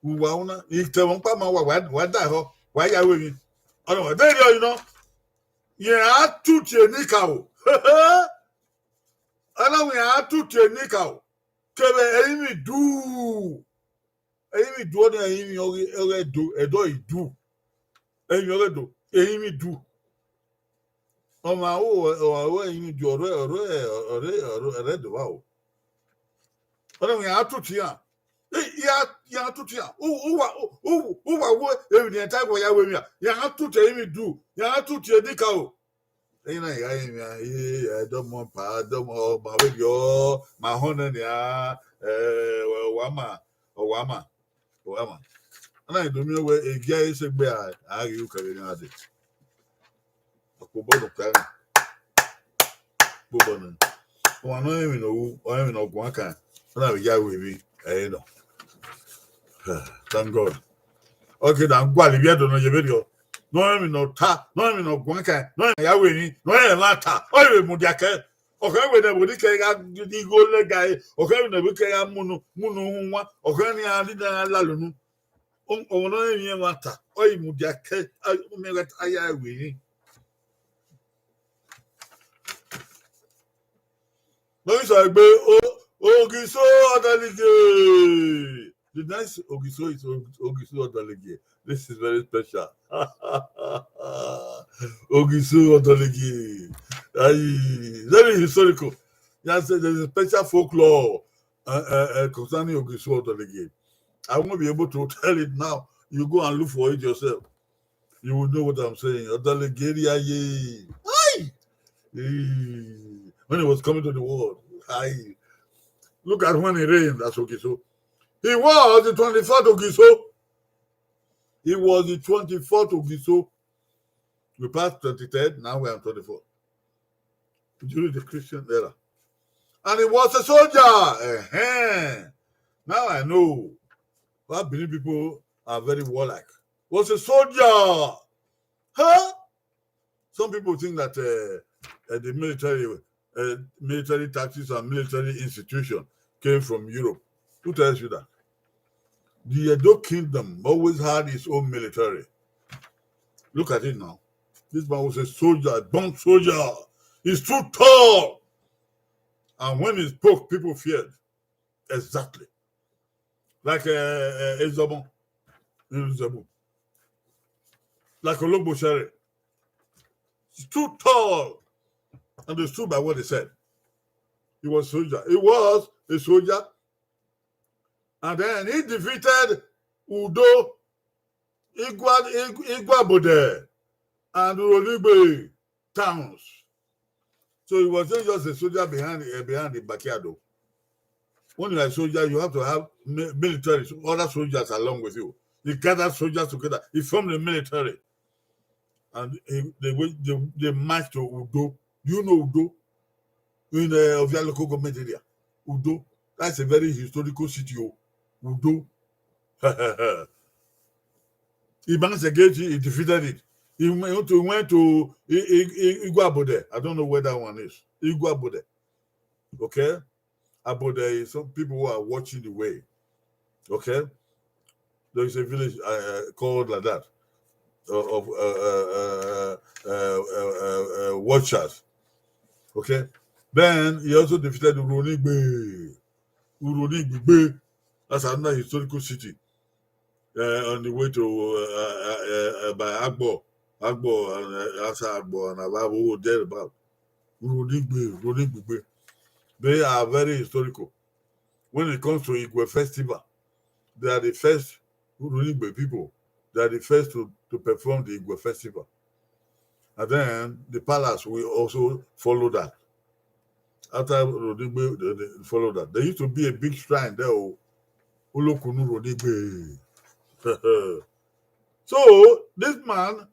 Uwa una, I tẹ mwẹ ọkpa ma wa, wa, wa da họ, wa ya ru emwi. Ọ na wẹ, de rriọ yi nọ, rẹn a tutie Enikaro. Ọ na wẹ rẹn a tutie Enikaro. Kevbe Ẹrinmwidu. Ẹrinmwidu ọnii, Ẹrinmwi ọghe, ọghe Ẹdo, Ẹdo Idu. Ẹrinmwi ọghe Ẹdo, Ẹrinmwidu. Ọmwa aro, ọmwa aro Ẹrinmwidu, ọre, ọre, ọre, ọre, ọre Ẹdo vba o. Ọ na wẹ rẹn a tutie iran. Ẹ, iran, iran tutu iran. U, uwa, u, u, uwa wo emwi ne iran ta wẹ ya ru emwi a. Iran tutu Ẹrinmwidu, iran tutu Enikaro. Ẹyin na gha rinmwian, ẹ, ẹ, dọmọ pa, dọmọ ma vberriọ, ma họn nẹ nian, ẹ, wa ma, ọ wa ma, ọ wa ma. Ọ na do miẹn wẹ egia ẹre sẹ egbe a, a ghi ru kẹ vbe erriọ iran dee. Ọkpobọ ne okpia nọ. Ọkpobọ nọ. Ọmwa ne ọ rẹn emwi ne ọ ru, ọ rẹn emwi ne ọ guan kan, ọ na vbe ya ru emwi ẹre nọ. Thank God. Ọ ke na gualọ ivbi Ẹdo nọ ye vberriọ. Ne ọ rẹn emwi ne ọ ta, ne ọ rẹn emwi ne ọ guan kan, ne ọ rẹn ya ru emwi, ne ọ rẹn ẹmwata, ọ rẹn vbe mudia kẹ. Ọ khẹ wẹ ne ẹvbo ni kẹ gha igho lẹga ẹre, ọ khẹ wẹ ne ẹvbo kẹ gha munu, munu uhunmwu, ọ khẹ ne iran rhie iran lalọ unu. Ọ, ọmwa ne ọ rẹn emwi ẹmwata, ọ i mudia kẹ, a, ọ miẹn wẹ a ya ru emwi. Nọ ghi sẹ egbe, o, Ogiso Ọdẹlige. The next Ogiso is O-, Ogiso Ọdẹlige. This is very special. Ogiso Ọdẹlige. Ayi, very historical. Yeah, say there's a special folklore, uh, uh, uh, concerning Ogiso Ọdẹlige. I won't be able to tell it now. You go and look for it yourself. You will know what I'm saying. Ọdalegeria ye. Aye! Eh, when he was coming to the world, aye. Look at when he reigned as Ogiso. He was the twenty-fourth Ogiso. He was the twenty-fourth Ogiso. We passed twenty-third, now we are twenty-fourth. During the Christian era. And he was a soldier. Uh-huh. Now I know why Benin people are very warlike. Was a soldier. Huh? Some people think that uh, uh, the military, uh, military tactics and military institution came from Europe. Who tells you that? The Edo Kingdom always had its own military. Look at it now. This man was a soldier, a born soldier. He's too tall. And when he spoke, people feared. Exactly. Like uh, uh, Ezobon. Ezobon. Like Ologbo Shere. He's too tall. And they stood by what he said. He was a soldier. He was a soldier. And then he defeated Udo, Igua, Igua Abode, and Uronigbe towns. So he was not just a soldier behind uh, behind the backyard. Though. When you are a soldier, you have to have military, other soldiers along with you. He gathered soldiers together. He formed a military. And he, they, they, they marched to Udo. Do you know Udo? In uh, Ovia local government area. Udo. That's a very historical city. Oh. Udo. He managed against it, he defeated it. He went to, went to Igua Abode. I don't know where that one is. Igua Abode. Okay? Abode is some people who are watching the way. Okay? There is a village uh, called like that uh, of uh, uh, uh, uh, uh, uh, watchers. Okay? Then he also defeated Uronigbe. Uronigbe. That's another historical city. Uh, on the way to uh, uh, uh, by Agbo, Agbo and uh, outside Agbo and Ababo there about. Uronigbe, Uronigbe. They are very historical. When it comes to Igwe festival, they are the first Uronigbe people. They are the first to, to perform the Igwe festival. And then the palace will also follow that. After Uronigbe, they, they follow that. There used to be a big shrine there. Oh, Olokunu Uronigbe. So this man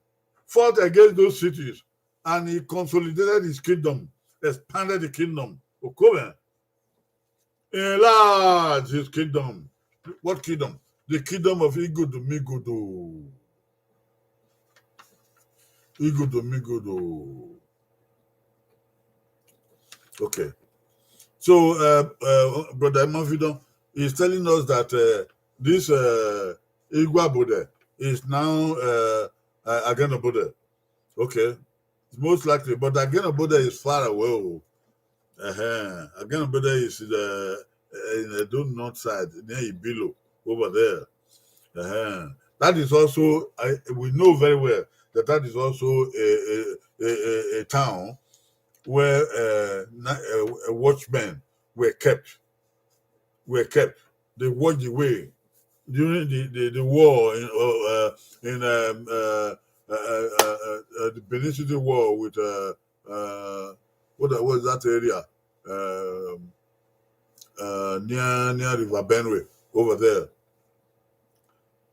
fought against those cities and he consolidated his kingdom, expanded the kingdom. Okobe enlarged his kingdom. What kingdom? The kingdom of Igodo Migodo. Igodo Migodo. Okay. So, uh, uh, Brother Imafidon is telling us that uh, this uh, Igwe Abode is now uh, uh, Agenobode. Okay. It's most likely, but Agenobode is far away. Oh. Uh-huh. Agenobode is the, uh, in the north side, near Ibilo, over there. Uh-huh. That is also, I, we know very well that that is also a, a, a, a town where uh, a, a watchmen were kept. Were kept. They watched the way during the, the, the war in, uh, in um, uh, uh, uh, uh, the Benin City War with uh, uh, what was that area? Um, uh, near near River Benue over there.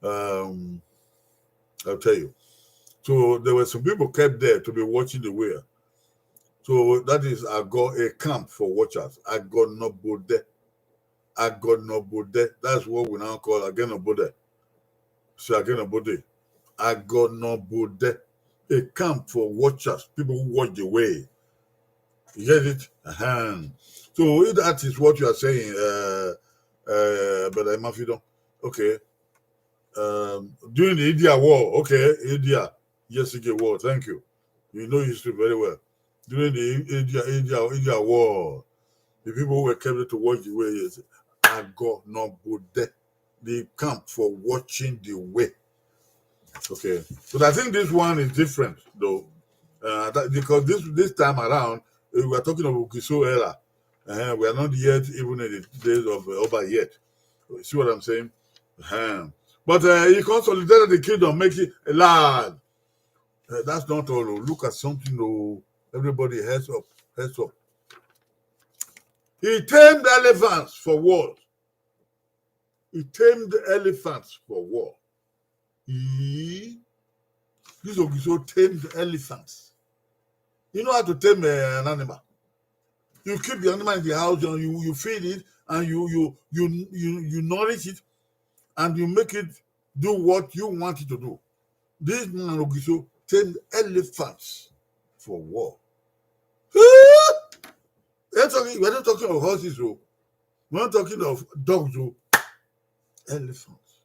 Um, I'll tell you. So there were some people kept there to be watching the way. So that is Ago, a camp for watchers. Agonobode. Agonobode. That's what we now call Agenobode. So Agenobode. Agonobode. A camp for watchers, people who watch the way. You get it? Uh-huh. So if that is what you are saying, uh, uh, Brother Imafidon, okay. Um, during the India war, okay, India, yes, India war, thank you. You know history very well. During the India, India, India war, the people who were kept to watch the way is Agonobode, the camp for watching the way. Okay, but I think this one is different though, uh, that, because this this time around uh, we are talking of Ogiso era. Uh, we are not yet even in the days of uh, Oba yet. You see what I'm saying? Uh-huh. But uh, he consolidated the kingdom, make it large. Uh, that's not all. Oh. Look at something. Oh, everybody, heads up, heads up. He tamed elephants for war. He tamed elephants for war. He, this Ogiso tamed elephants. You know how to tame uh, an animal. You keep the animal in the house and you, you feed it and you you you you you nourish it and you make it do what you want it to do. This man Ogiso tamed elephants for war. We're talking, we're not talking of horses, oh. We're not talking of dogs, oh. Elephants.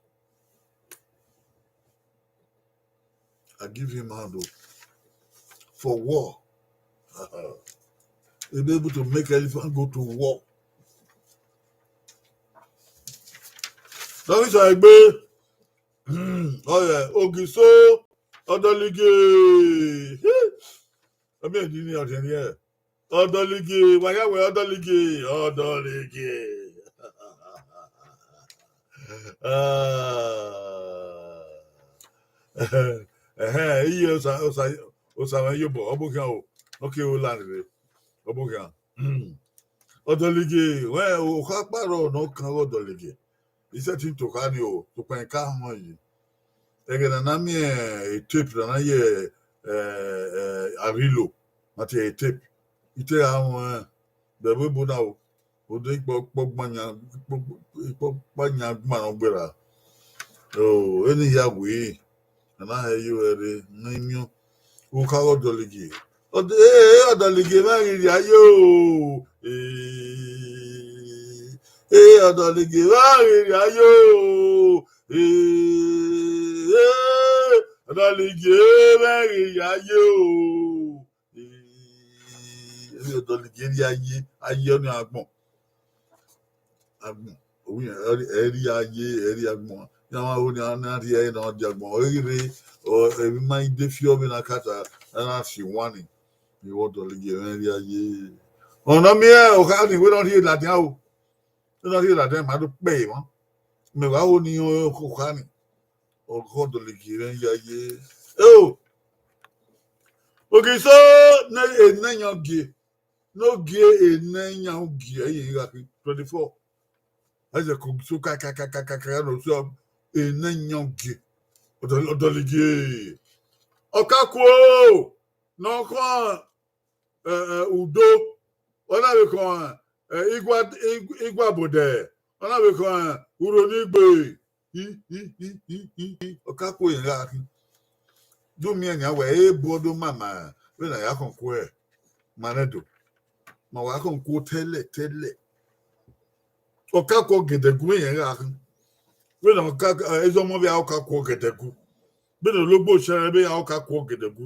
I give him hand, oh. For war. He be able to make elephant go to war. Dọkita Egbe. Oh yeah, Ogiso Ọdọlige. Let me do the Ọdọlige. Wa ya wẹ Ọdọlige, Ọdọlige. Ah. Ẹhẹn, iye osa osa osa mwẹ yobọ, ọ bọ khian o. Okay, o la rre. Ọ bọ khian. Ọdọlige, wẹ okha kparọ ne ọ kan ghe Ọdọlige. I sẹtin to kha ni o, sokpan I ka họn yi. Ẹghẹ ne a na miẹn e tape ne a na ye eh, eh, Arilo, ma tie e tape. I te gha ruẹn, bẹ vbe ebo na o, odẹ ikpọ ikpọ gban yan, ikpọ ikpọ gban yan gban ọ gberra. O, eni hia wee, a na hẹ ye ruẹ rre, ne I miẹn. Okha ghe Ọdọlige. Ọdọ-, ee, Ọdọlige, mẹ ghi rhia ye o. Ee, ee, Ọdọlige, mẹ ghi rhia ye o. Ee, ee, Ọdọlige, mẹ ghi rhia ye o. Ee, Ọdọlige rhia ye, a ye ọnii agbọn. Agbọn, ovbi ẹ rhia ye, ẹ rhia agbọn. Iran ma ho ne a rhia ẹre ne ọ dia agbọn. Ọ ghi rre, ọ, emwi ma i de fi ọvbe na kata, a na si wan ni. Vbe Ọdọlige mwẹ rhia ye. Ọ nọ miẹn okha ni, wẹ ne ọ rhie ladian o. Wẹ ne ọ rhie ladian, ma do kpe emwa. Mẹ wa ho ne okha ni. Ọghe Ọdọlige mwẹ ya ye. Eo! Ogiso ne enẹ yan gie. Ne ọ gie enẹ yan gie, ẹi gha khin twenty-four. Isaac Ogiso kakakakaka ne ọ sẹ enẹ yan gie. Ọdọ-, Ọdọlige. Ọkakuo ne ọ khọn, eh, eh, Udo. Ọ na vbe khọn, eh, Igua, Igua Bodẹ. Ọ na vbe khọn, eh, Uronigbe. I, i, i, i, i, i, Ọkakuo rẹn gha khin. Do miẹn nian wẹ, e bu ọdọ mama, vbene a ya khọn kuẹ, ma nẹ do. Ma wa khọn kuo tẹlẹ, tẹlẹ. Ọkakuo Ọgẹdẹgu rẹn gha khin. Vbene ọka, eh, Ezọmọ vbe a Ọkakuo Ọgẹdẹgu. Vbene ologbo Oshẹrẹ vbe a Ọkakuo Ọgẹdẹgu.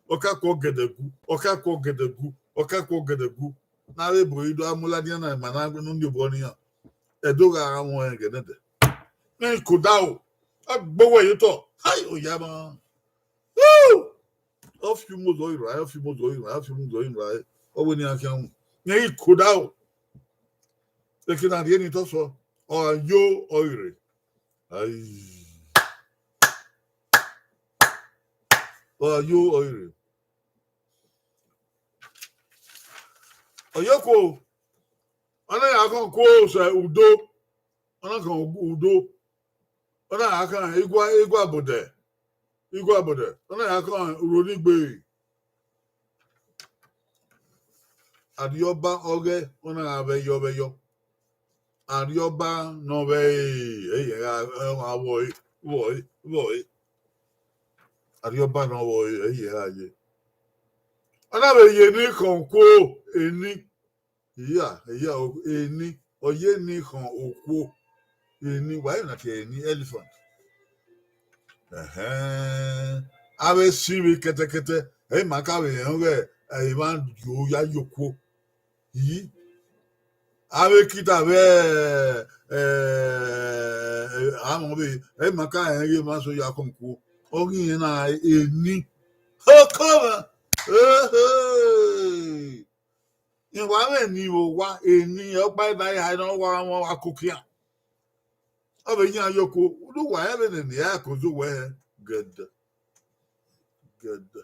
Ọkakuo Ọgẹdẹgu, Ọkakuo Ọgẹdẹgu, Ọkakuo Ọgẹdẹgu. Ne avbe ebo i do a mu ladian na ma na ne u miẹn obọ ne iran. Ẹdo gha gha wọn ẹghẹ nẹdẹ. Mẹ i koda o. A gbe owẹ ye otọ. Hai, oya ma. Woo! Ọ fi umo zọ ira, ọ fi umo zọ ira, ọ fi umo zọ ira. Ọ wẹ ne iran khian wu. Mẹ i koda o. Eke na rhie ni tọ sọ. Ọ yo ọ ire. Ai. Ọ yo ọ ire. Ọ yo kuo. Ọ na ya khọn kuo sẹ Udo. Ọ na khọn Udo. Ọ na ya khọn Igua, Igua Bodẹ. Igua Bodẹ. Ọ na ya khọn Uronigbe. Arriọba ọghẹ, ọ na gha vbe yọ vbe yọ. Arriọba ne ọ vbe ẹre, ẹre gha, ẹ, gha vbọ ẹre, vbọ ẹre, vbọ ẹre. Arriọba ne ọ vbe ẹre, ẹre gha ye. Ọ na vbe ye eni khọn okuo, eni. Iya, iya, o-, eni, ọ ye eni khọn okuo. Eni, wa na tie eni elephant. Ẹhẹn. Avbe si vbe kẹtẹkẹtẹ, ẹ ma ka vbe rẹn ọghe, ẹ, emwa yo ya ye okuo. Yi. Avbe kita vbe, ẹ, ẹ, amọ vbe, ẹ ma ka rẹn ghe emwa so ya khọn okuo. Ọ ghi rẹn na eni. Okọmwa. Ehe. Iwa mwẹ ni vbe owa, eni ọkpa eva eha ne ọ wa mwẹ ọmwa kokian. Ọ vbe yan ye okuo, udu wa ẹvbo nene a ko zo wẹ hẹ. Gẹdẹ, gẹdẹ,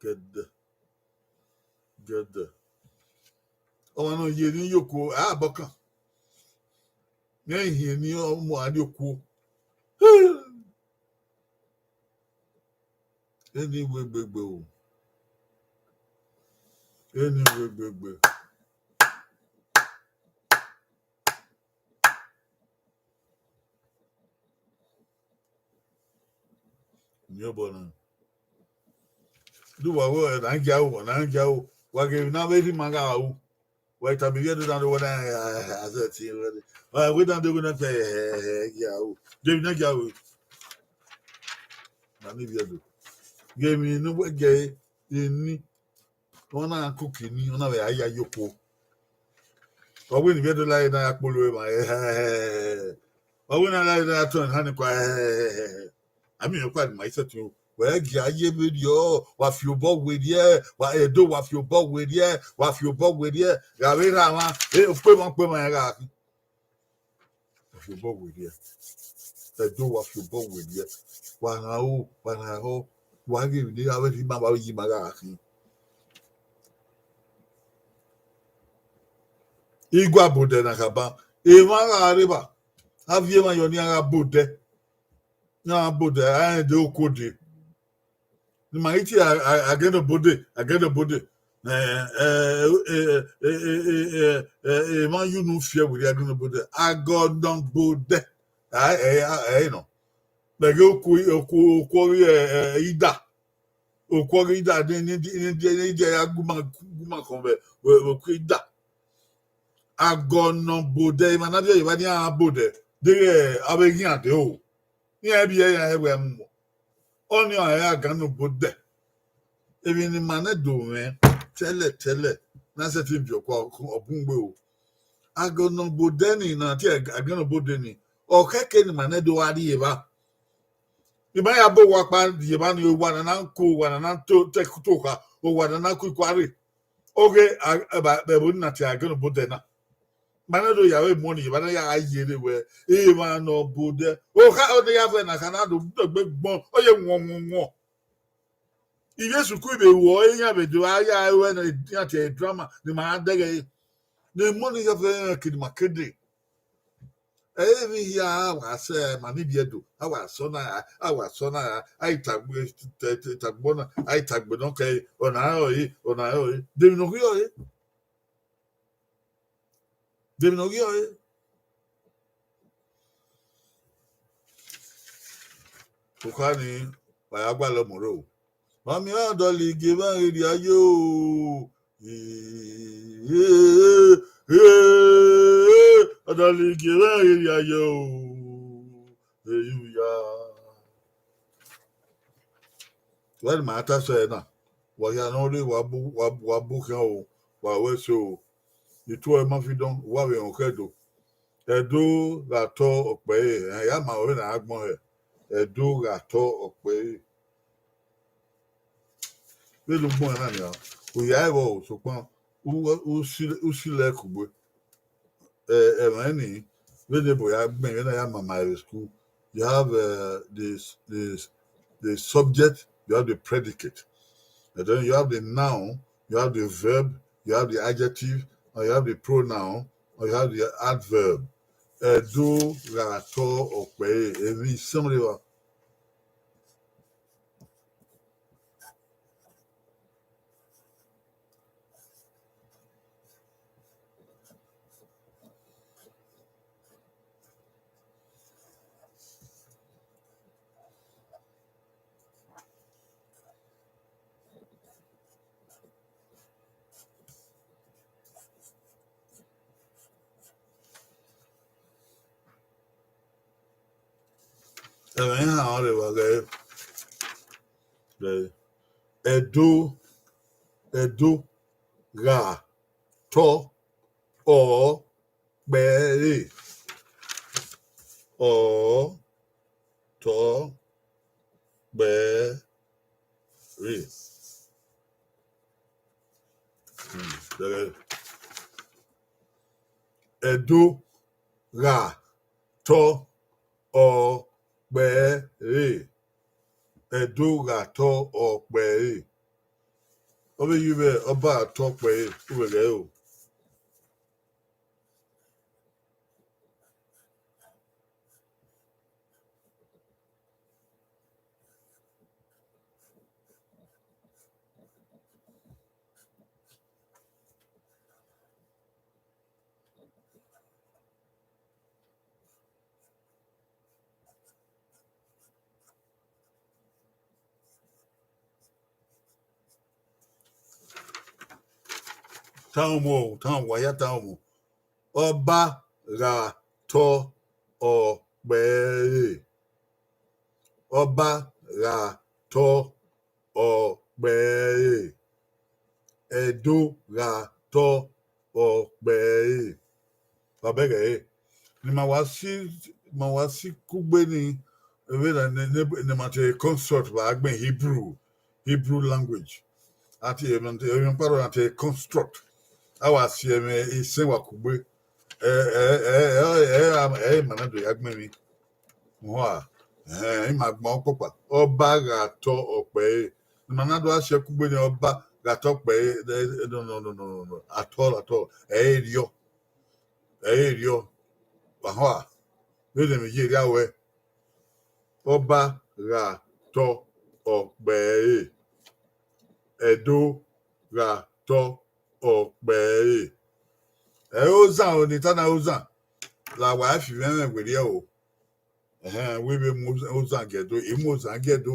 gẹdẹ, gẹdẹ. Ọmwa ne ọ ye ne ye okuo, a bọ kan. Nẹ ihiẹn ni ọ mu a ne okuo. Eni wẹ gbegbe o. Eni wẹ gbegbe. Ni obọ na. Du wa wẹ na gia o, na gia o. Wa ghe emwi na vbe rhie ima gha ru. Wa tama ivbi Ẹdo na do wẹ na, a sẹ ti wẹ. Wa wẹ na do wẹ na fẹ, gia o. De emwi na gia o. Na ni ivbi Ẹdo. Ghe emwi ne uwẹ gẹ eni. Ọ na kuki ni, ọ na vbe a ya ye okuo. Ọ wẹ ne ivbi Ẹdo la na ya kpolo emwa, ọ wẹ na la na ya tọn eha ni kua, a miẹn ọkpa ni ma i sẹtin o. Wẹ gia ye vberriọ, wa fi obọ werriẹ, wa Ẹdo, wa fi obọ werriẹ, wa fi obọ werriẹ, gha vbe rhan mwa, e, ukpemwa ukpemwa rẹn gha khin. Wa fi obọ werriẹ. Ẹdo, wa fi obọ werriẹ. Wa rhan aro, wa rhan ehọ, wa ghe emwi ne avbe rhie ima, avbe yi ima gha khin. Igua bodẹ na khama, emwa gha rre evba, a viọ emwa yọ ne iran gha bodẹ. Iran gha bodẹ, a rẹn de okuo dee. Ne ima ghi tie a, a, Agẹnobode, Agẹnobode. Ẹ, ẹ, ẹ, emwa ye unu fiẹ werriẹ Agẹnobode. Agọnọbodẹ. A, ẹ, a, ẹ, nọ. Mẹ ghe okuo, okuo, okuo ghi, ẹ, ẹ, ida. Okuo ghi ida, ni, ni, ni, ni, ni dia ya gu ima, gu ima khọn vbe, vbe, vbe okuo ida. Agọnọbodẹ, emwa na viọ ye evba ni a bodẹ, deghẹ avbe eghian de o. Iran biẹ iran hẹ wẹ mu. Ọnii ọre Agẹnobode. Emwi ne ima nẹ do mwẹ tẹlẹ tẹlẹ, na sẹtin viọ ọkpa ọbun gbe o. Agọnọbode ni na tie Agẹnobode ni, ọ khẹke ne ima nẹ do gha rri evba. Ima ya bọ owa ọkpa rri evba ni, owa na na ku, owa na na to, te ku to kha, owa na na ku ikua rre. Oghe a, ẹvbo ni na tie Agẹnobode na. Ma na do ya vbe mu ọnii, ma na ya gha ye rre wẹ, emwa nọ bodẹ. Okha, ọ ne ya vẹ na kha na do, do gbe gbọn, ọ ye wọn, wọn, wọn. Ivbi esukuru vbe ruọ, iran vbe do, a ya ruẹ ne iran tie drama, ne ima dẹghẹ re. Ne mu ọnii ya vẹ iran kede ma kede. Emwi hia a wa sẹ ma ni ivbi Ẹdo, a wa sọ na ra, a wa sọ na ra, a i tagbe, te, te, tagbe na, a i tagbe nọ kẹ, ọna rẹ ọre, ọna rẹ ọre. De emwi ne ọ ghi ọre? De emwi ne ọ ghi ọre? Okha ni, wa ya gualọ mu rre o. Mami, ọ dọlọ igie mwa ghi rhia yo. Ọ dọlọ igie mwa ghi rhia yo. Eyu ya. Wẹ ne ma ta sẹ na, wa hia ne ọ rre, wa bu, wa, wa bu khian o, wa wẹ so o. Itu ọre ma fi dọn, wa vbe họn khẹ do. Ẹdo gha tọ ọkpẹ ẹre, ẹ ya ma ọre na gha gbọn hẹ. Ẹdo gha tọ ọkpẹ ẹre. Vbene u gbẹn na nian, u ya ẹvbo, sokpan u, u si, u si lẹ kugbe. Eh, ẹmwẹ ni, vbene ebo ya gbẹn, vbene a ya mama ẹre school, you have, uh, the, the, the subject, you have the predicate. And then you have the noun, you have the verb, you have the adjective, and you have the pronoun, and you have the adverb. Ẹdo gha tọ ọkpẹ ẹre, emwi summary wa. Ẹmwẹ iran ọrọre vbe a ghẹ, Ẹdo, Ẹdo gha tọ ọkpẹ ẹre, ọ tọ ọkpẹ ẹre. Hmm, Ẹdo gha tọ ọkpẹre. Ẹdo gha tọ ọkpẹre. Ọ vbe ye vbe ọba gha tọ ọkpẹre, u vbe ghẹ o. Tama ọmọ, tama, wa ya tama ọmọ. Ọba gha tọ ọkpẹre. Ọba gha tọ ọkpẹre. Ẹdo gha tọ ọkpẹre. Wa bẹghe ẹre. Ne ima wa si, ma wa si kugbe ni, vbene ne, ne, ne ma te construct vbe agbọn Hebrew, Hebrew language. Ati emwi ọkpa rọ na te construct. A wa si ẹmwẹ isẹn wa kugbe. Ẹ, ẹ, ẹ, ẹ, ẹ, ẹ, ẹ, ma na do ya gbẹn emwi. Hua, ẹhẹn, ima gbẹn ọkpọkpa. Ọba gha tọ ọkpẹre. Ne ima na do a si ẹre kugbe ni ọba gha tọ ọkpẹre. Ẹ, ẹ, no, no, no, no, no, no. At all, at all. Ẹ i re erriọ. Ẹ i re erriọ. Wa hua. Vbene emwi ye erriọ wẹ. Ọba gha tọ ọkpẹre. Ẹdo gha tọ ọkpẹre. Ẹ i re ozan o, ne I ta na ozan. La wa fi mwẹ ẹmwẹ werriẹ o. Ẹhẹn, wẹ vbe mu ozan gie Ẹdo, I mu ozan gie Ẹdo.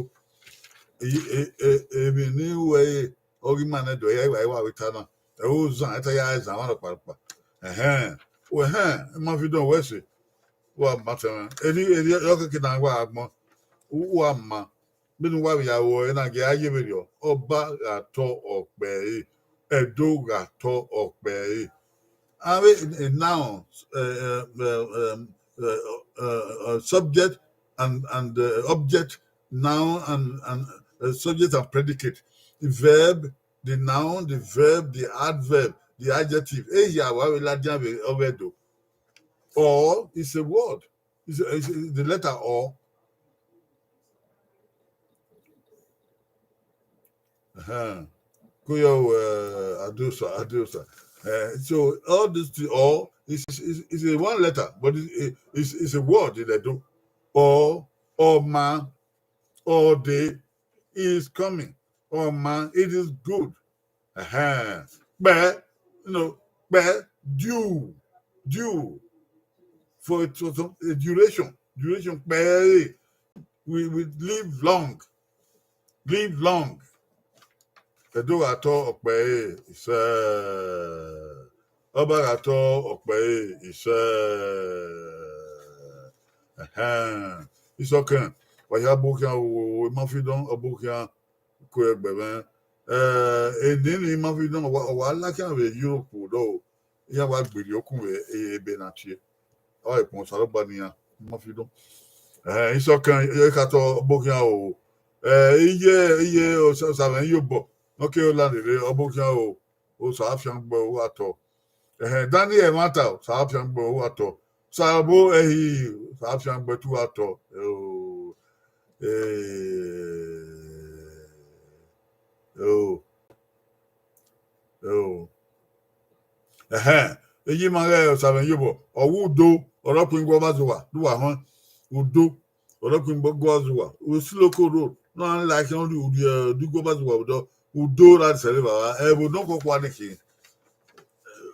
I, e, e, emwi ne I ru ẹre, ọ ghi ma nẹ do, ẹ i wa, i wa vbe ta na. Ẹ i re ozan, ẹ ta ya zan mwa rhọkpa rhọkpa. Ẹhẹn, wẹ hẹn, Imafidọn wẹ ẹse. Wa ma tẹmwẹ. Erriọ, erriọ, ọ keke na wa agbọn. U, u wa ma. Vbene uwa vbe ya ru ẹre na, gie a ye vberriọ. Ọba gha tọ ọkpẹre, Ẹdo gha tọ ọkpẹre. Avbe noun, eh, eh, eh, um, eh, eh, eh, subject and, and, eh, object, noun and, and, eh, subject and predicate. The verb, the noun, the verb, the adverb, the adjective. Ehia wa vbe ladian vbe ọghe Ẹdo. Ọ is a word. Is, is, is the letter Ọ. Uh-huh. Kuyo, uh, Adosa, Adosa. Uh, so all this thing, Ọ is, is, is a one letter, but it's, it's, it's a word in Ẹdo. Ọ, Ọma, Ọde is coming. Ọma, it is good. Uh-huh. Kpẹ, you know, kpẹ, due, due. For it was a, a duration, duration, kpẹ, we, we live long, live long. Ẹdo gha tọ ọkpẹre, isẹ. Ọba gha tọ ọkpẹre, isẹ. Ẹhẹn. Isọkẹn, wa ya ọbokhian o, Imafidọn, ọbokhian ko ẹgbẹ mwẹ. Eh, eni ni Imafidọn, ọ wa, ọ wa la khian vbe Europe dọ, iran wa gberriọ ukun vbe ebe na tie. Ọ i kpọn Osanobua ne iran, Imafidọn. Eh, Isọkẹn, ẹ ka tọ ọbokhian o. Eh, iye, iye, Osa-, Osamwẹ Iyobọ, ne ọ kere Holland rre, ọbokhian o, Osa afiangbe uwa tọ. Ẹhẹn, Daniel Ẹmwata, Osa afiangbe uwa tọ. Sabo Ẹhi, Osa afiangbe te uwa tọ. Eo, eh, eo, eo. Ẹhẹn, iye ima ghẹ Osamwẹ Iyobọ, ọ wẹ Udo, ọ rọ khuẹn gu ọba zuwa, do uwa họn. Udo, ọ rọ khuẹn gu ọba zuwa. Osiloko Road, ne ọ like, ọ rhie, rhie, do gu ọba zuwa vbe odọ. Udo ra sẹrẹ evbavba, ẹvbo ne ọ khuọkhua ni khin.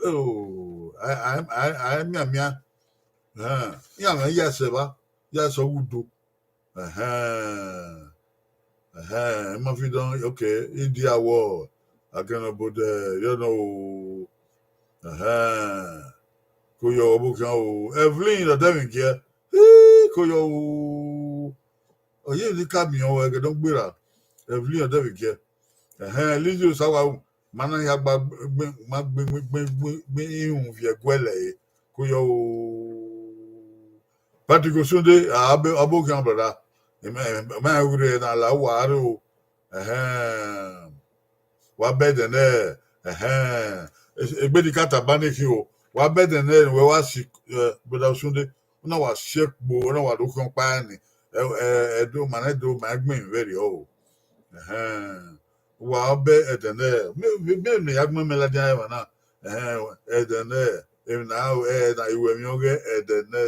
Oh, a, a, a, a mianmian. Ẹhẹn, iran mwẹ ya sẹ evba, ya sẹ ọghe Udo. Ẹhẹn. Ẹhẹn, Imafidọn, okay, India wọ, Akanobodẹ, you know. Ẹhẹn. Ko yọ ọbokhian o. Evelyn, ọ dẹ mwẹ giẹ. Ii, ko yọ o. Ọ ye ni ka miẹn ọvbẹ ẹghẹ ne ọ gberra. Evelyn, ọ dẹ mwẹ giẹ. Ẹhẹn, Lizzie Osawaru, ma na ya gba gbe, ma gbe, gbe, gbe, gbe irun viẹ guẹlẹ ẹre. Ko yọ o. Patrick Osunde, a, abe, ọbokhian brother. Ima, ima rhie na la uwa rre o. Ẹhẹn. Wa bẹdẹ nẹ, ẹhẹn. Egbe ni ka taba ne khin o. Wa bẹdẹ nẹ, wẹ wa si, eh, brother Osunde. na wa si ẹkpo, na wa do khian ọkpa ni. Ẹ, ẹ, Ẹdo, ma na Ẹdo, ma gbẹn vberriọ o. Ẹhẹn. Wa ọbe ẹdẹ nẹ, me, me, me, me ya gbẹn mẹ ladian ẹmwẹ na. Ẹhẹn, ẹdẹ nẹ, emwi na, ẹ, na, I wẹ emwi ọghe ẹdẹ nẹ.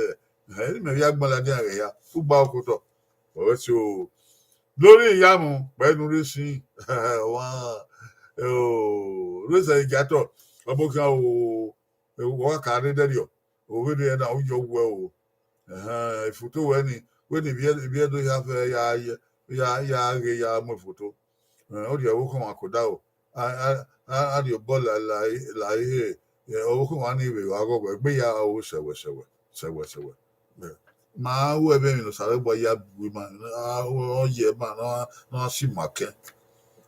Ẹhẹn, mẹ ya gbẹn ladian ẹghẹ hia, ugba okotọ. Ọ wẹ so, lórí ìyá mu, pẹ̀lú rẹ sí, wa, o, rẹ sẹ ìjà tọ, ọmọ kan o, wa ka rre dẹrriọ, ovbi rẹ na, u yọ wẹ o. Ẹhẹn, ifoto wẹ ni, wẹ ni ivbi Ẹdo hia fẹ ya, ya, ya ghe ya mu ifoto. Ẹhẹn, ọ rhie ọvbokhan ọmwa ke odaro, a, a, a, a rhie obọ la, la, la ihe, ẹ, ọvbokhan ọmwa ni vbe gha ghọghọ, egbe ya o sẹwẹ, sẹwẹ, sẹwẹ, sẹwẹ. Ẹ, ma ru ẹmwẹ emwi ne Osanobua ya bu ima, a, ọ ye ma, ne ọ, ne ọ si ima kẹn,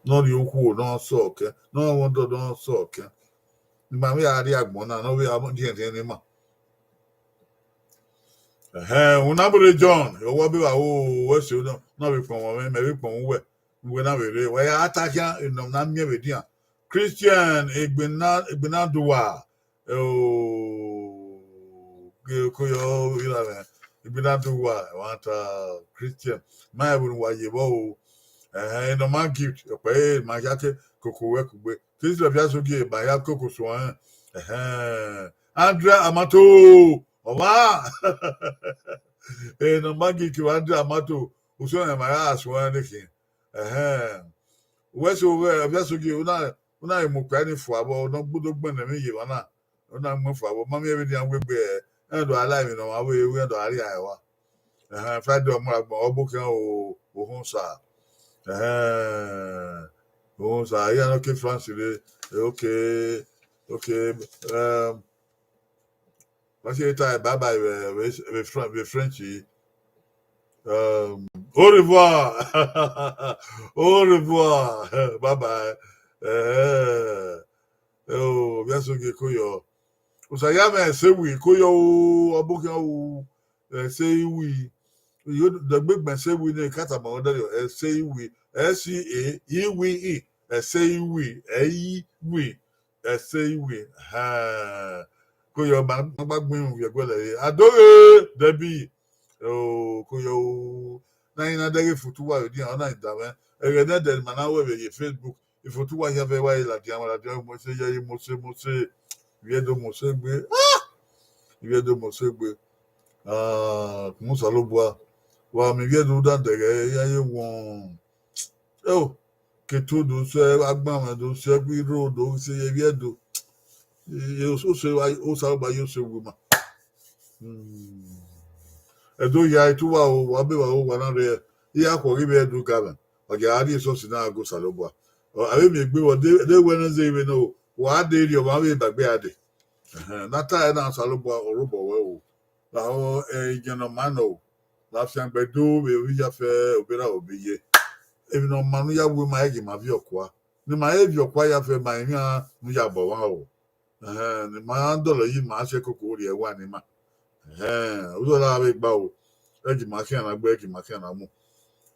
ne ọ rhie okhuo, ne ọ sẹ ọkẹn, ne ọ mwẹ ọdọ, ne ọ sẹ ọkẹn. Ima vbe a rrie agbọn na, ne ọ vbe a diẹndiẹn ne ima. Ẹhẹn, una bere John, ọwọ be vba wo, wẹ se na, na vbe kpọnmwẹ mwẹ, mẹ vbe kpọnmwẹ uwẹ, uwẹ na vbe rre, wa ya ta khian, enọ na miẹn vbe dian. Christian, egbe na, egbe na do wa, o, ke, ko yọ, ira mwẹ, egbe na do wa, wa ta Christian, ma ẹvbo ne uwa ye vbọ o. Ẹhẹn, enọ ma gift, ọkpẹ, e ma ya ke koko wẹ kugbe. Christian ọvia so gie, ma ya koko suẹn. Ẹhẹn. Andrea Amato, ọmwa. Enọ ma gift, Andrea Amato, usọ ne ma ya suẹn ne khin. Ẹhẹn. Wẹ so, wẹ, ọvia so gie, una, una mu okpia ni fua vbọ, ne ọ gbudo gbẹnnẹ emwi ye emwa na. Ọ na mu fua vbọ, ma miẹn vbene iran wegbe, ẹ, ẹn do a la emwi ne ọmwa vbe ru, ẹn do a rhie ẹre rua. Ẹhẹn, Friday ọmọ agbọn, ọ gbe okhian o, ohun sa. Ẹhẹn, ohun sa, iran ne ọ ke France rre, okay, okay, um, ma si ta bye bye vbe, vbe, vbe Fran-, vbe French. Um, au revoir. Au revoir. Bye bye. Ẹhẹn. Ẹ o, vbe ẹsẹ ogie ko yọ. Osa ya mwẹ ẹse iwi ko yọ o, ọ bokhian o, ẹse iwi. Iyo dẹgbe gbẹn ẹse iwi ne ka tama ọdẹrriọ, ẹse iwi, S E A, iwi, ẹse iwi, ẹ iwi, ẹse iwi. Ha. Ko yọ ma, ma gba gbẹn ivun vbe ẹguẹlẹ re. Adoghe Debbie. O, ko yọ o. Na i na dẹghe ifoto uwa vbe dian, ọ na i da mwẹ. Ẹghẹ nẹdẹ ne ima na ru ẹvbo ye Facebook, ifoto uwa hia vbe wa i ladian, wa ladian, Mose, ya ye Mose, Mose. Ivbi Ẹdo Mose gbe. Ah! Ivbi Ẹdo Mose gbe. Ah, khumu Osanobua. Wa miẹn ivbi Ẹdo da dẹghe, ya ye wọn. Eo, keto do sẹ, agbanmwẹ do sẹ, ẹkpo irro do sẹ, ye ivbi Ẹdo. Ye ose, ose, Osanobua ye ose wu ima. Hmm. Ẹdo ya etu uwa o, wa be wa o, wa na rre, iran khuọ ghi vbe Ẹdo ga mwẹ, wa gia rrie esọsi na go Osanobua. Ọ, avbe miẹn egbe vbọ, de, de Wednesday vbe nọ, wa de rrie ọmwa vbe ba egbe a dee. Ẹhẹn, ne a ta ẹre na, Osanobua, ọ rre obọ ruẹ o. Lahọ, ẹ, igian ne ọ ma nọ o. La fiangbe do vbe ovbi iyafẹ, obọ erha, obọ iye. Emwi ne ọ ma ne u ya wu ima, ẹ gie ima viọ kua. Ne ima he viọ kua ya fẹ ma emwi iran ne u ya bọ mwa o. Ẹhẹn, ne ima dọlọ yi, ma sẹ koko rhie ẹwa ne ima. Ẹhẹn, uzọla vbe gba o. Ẹ gie ima khian na gbe, ẹ gie ima khian na mu.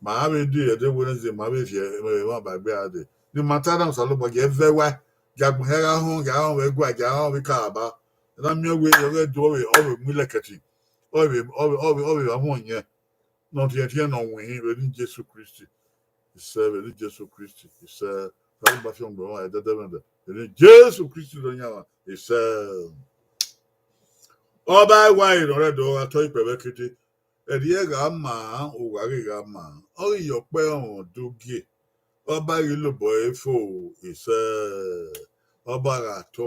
Ma vbe dee, ẹdẹ Wednesday, ma vbe rhie emwa ba egbe a dee. Ne ima ta na, Osanobua, gie vẹ wa, gie agbọn hia gha họn, gie a họn vbe ẹguae, gie a họn vbe ikaraba. Ne a miẹn wẹẹ ọ ghẹ do, ọ vbe, ọ vbe mu ilẹkẹtin, ọ vbe, ọ vbe, ọ vbe, ọ vbe vbe amwẹ ọyẹn ne ọ rhiẹnrhiẹn ne ọ winhin vbe eni Jesu Kristi. Isẹ vbe eni Jesu Kristi, isẹ. Osanobua fiangbe ọmwa ẹdẹdẹmwẹdẹ vbe eni Jesu Kristi Nọyaẹnmwa, isẹ. Ọba ẹwae ne ọ rre Ẹdo gha tọ ikpẹvbẹ kete, ẹrriẹ gha ma, uwa ghi gha ma, ọ ghi ye ọkpẹ ọmwa do gie, ọba ghi lobọ ẹre fo, isẹ, ọba gha tọ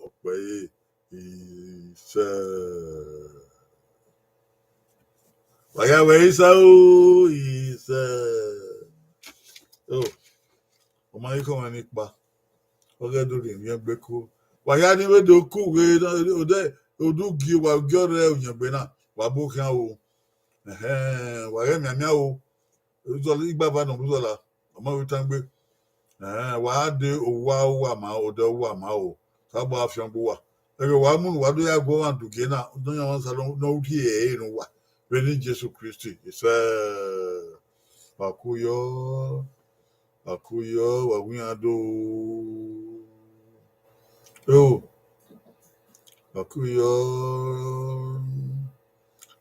ọkpẹ ẹre, isẹ. Wa ya wẹ isẹ o, isẹ. O, ọ ma ghi khọ mwẹ ni kpa. Ọ ghẹ do rhie emwi egbe ku. Wa hia ni vbe do ku ghe, odẹ, odu gie, wa gie ọrrẹ uyẹngbe na, wa bu khian o. Ẹhẹn, wa ghẹ mianmian o. Uzọla, igbava nọ vbe uzọla, ọ ma vbe tan egbe. Ẹhẹn, wa de owa uwa ma, odẹ uwa ma o. Osanobua fiangbe uwa. Ẹghẹ wa mu ne uwa do ya gu ọmwa dugie na, Nọyaẹnmwa Osa ne ọ rhie ẹre ne uwa. Vbe eni Jesu Kristi, isẹ. Wa ku yọ, wa ku yọ, wa gu iran do. Eo, wa ku yọ.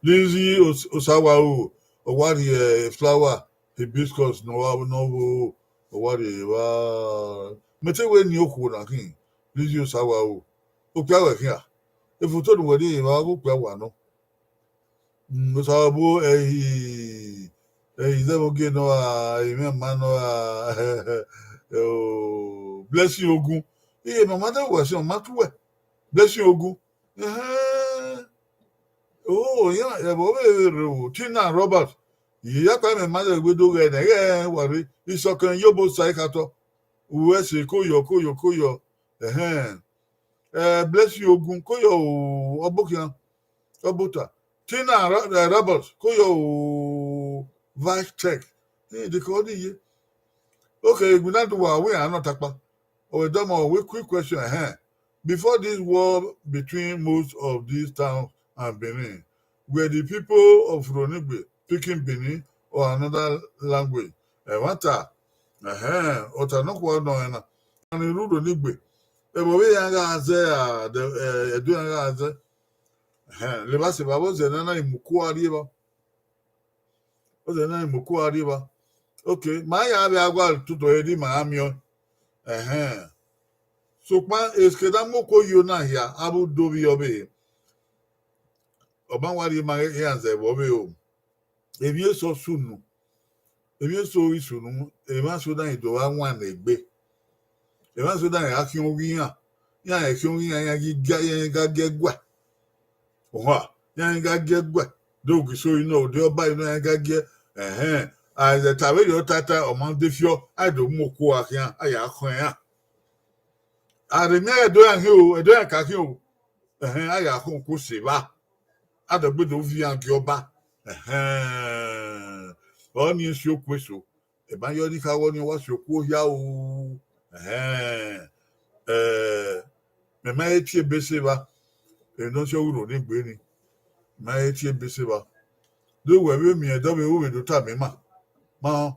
Lizzy Os- Osawaru, ọ wa rhie flower, hibiscus ne ọ wa ne ọ vbo, ọ wa rhie evba. Mẹ te wẹ eni okhuo na khin, Lizzy Osawaru, okpia wẹ khian. Efoto ne uwẹ rhie evba, ọghe okpia wa nọ. Mm, Osawaru, ẹhi ẹhi zẹvbe ogie nọ ra, ẹhi mwẹ ma nọ ra. Blessing Ogun, iye mama de wẹ sẹ, ọ ma tu wẹ. Blessing Ogun. Ẹhẹn. Oh, iran ẹvbo vbe rre o. Tina Robert, iye ya kpa mẹ ma zẹ wẹ do ghẹ nẹ, ghẹ wa rre, isọkẹn yobo sa ikhatọ. Uwẹ se koyọ, koyọ, koyọ. Ẹhẹn. Eh, Blessing Ogun, koyọ o, ọbokhian, ọbota. Tina Ra- eh, Robert, koyọ o, Vice Tech. Eh, de kọ ni ye. Okay, Igbinadu wa, we are not takpa. Oh, we don't know, we quick question, eh. Before this war between most of these towns and Benin, were the people of Ronigbe speaking Benin or another language? Ẹmwata, ẹhẹn, ọta nọkhua nọ ẹna. Ani ru Ronigbe. Ẹvbo vbe iran gha zẹ, a, de, eh, Ẹdo iran gha zẹ. Ẹhẹn, levba sẹ evba vbọ zẹ nana imuku a rrie evba. Ọ zẹ na imuku a rrie evba. Okay, ma ya vbe a wa toto ẹre ma a miẹn ọẹn. Ẹhẹn. Sokpan eske da mu okuo yo na hia, avbe udo vbe ọ vbe. Ọ ma wa rhie ma iran zẹ vbe ọ vbe o. Emwi eso sunu. Emwi eso ghi sunu, emwa eso na do gha wan ne egbe. Emwa eso na gha khian oghian, iran khian oghian, iran ghi ga, iran gha gie ẹguae. Oha, iran ghi gha gie ẹguae. Do ghi so inọ, ode ọba inọ, iran gha gie, ẹhẹn. Aizẹ ta vberriọ taita, ọ ma de fiọ, a do mu okuo a khian, a ya khọn iran. A rhe miẹn Ẹdo iran khian o, Ẹdo iran ka khian o. Ẹhẹn, a ya khọn okuo sẹ evba. A dọgbe do viọ iran gie ọba. Ẹhẹn. Ọni si okuo eso. Eba yọ ni kha wọ ni wa si okuo hia o. Ẹhẹn. Eh, mẹ ma he tie ebe sẹ evba. Emwi ne ọ si ọghe Ronigbe ni. Mẹ ma he tie ebe sẹ evba. Do wẹ vbe miẹn dọ vbe ru vbe do tama ima. Ma,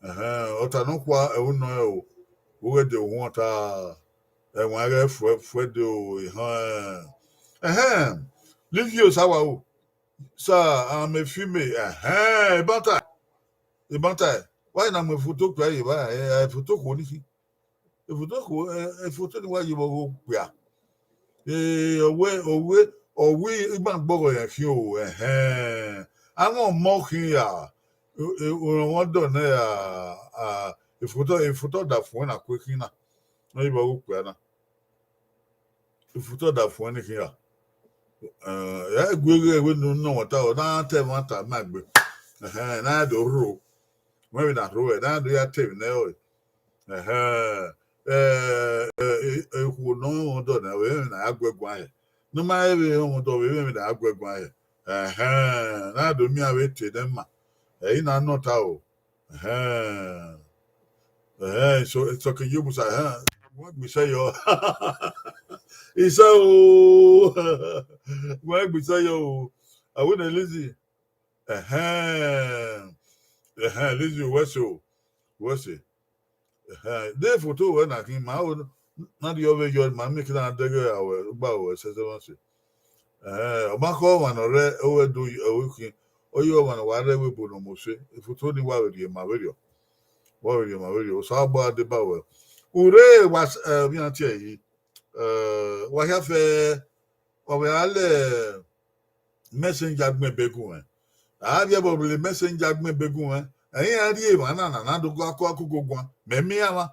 ẹhẹn, ọta nọkhua ẹvbo nọ o. Vbe ghẹ de huọn ọta, ẹwaẹn ghẹ fuẹ fuẹ de o, ehẹn. Ẹhẹn. Lizzy Osawaru. Sa, I'm a female. Ẹhẹn, ebanta. Ebanta. Wa na mu efoto okpia ye evba, eh, efoto okhuo ni khin. Efoto okhuo, eh, efoto ni wa ye vbe ọghe okpia. Eh, ọwe, ọwe, ọwe ima gbọghọ rẹn khian o, ẹhẹn. Avọn ọmọ khin ya, eh, eh, orọnmwẹ ọdọ nẹ ya, ah, efoto, efoto ọdafẹn na kue khin na. Ọ ye vbe ọghe okpia na. Efoto ọdafẹn ni khin ya. Eh, ya gu eghe ẹvbo ne unu nọ ta, ọ na ta ẹmwata ma gbe. Ẹhẹn, na do rho. Wẹ vbe na rho, ẹ na do ya te emwi ne ẹre. Ẹhẹn, eh, eh, eh, okhuo ne ọ rọnmwẹ ọdọ nẹ, vbe emwi na ya gu ẹre guan hẹ. Ne ọ ma rẹn vbe rọnmwẹ ọdọ, vbe emwi na ya gu ẹre guan hẹ. Ẹhẹn, na do miẹn avbe te ne ma. Ẹ i na nọ ta o. Ẹhẹn. Ẹhẹn, so, so ke yo musa, ẹhẹn. Wẹ gbe isẹ yọ. Isẹ o. Wẹ gbe isẹ yọ o. Awe ne Lizzy. Ẹhẹn. Ẹhẹn, Lizzy, wẹ se o. Wẹ se. Ẹhẹn, de foto wẹ na khin, ma o, na rhie ọvbe yọ, ma miẹn ke na dẹghe a wẹ, gba wẹ sẹsẹ mwa se. Ẹhẹn, ọ ma khọ ọmwa ne ọ rre owẹ do, ọ khin, ọ ye ọmwa ne wa rre vbe ebo ne ọ mose, efoto ni wa vbe rhie ma vberriọ. Wa vbe rhie ma vberriọ, Osanobua deba wẹ. Ure wa s-, eh, vbe iran tie yi, eh, wa hia fẹ, ọ vbe a lẹ Messenger gbẹn ebe gun mwẹ. A vbiẹ vbe ọ rhie Messenger gbẹn ebe gun mwẹ. Ẹ i iran rhie emwa na na, na do gua kua koko guan. Mẹ miẹn amwa.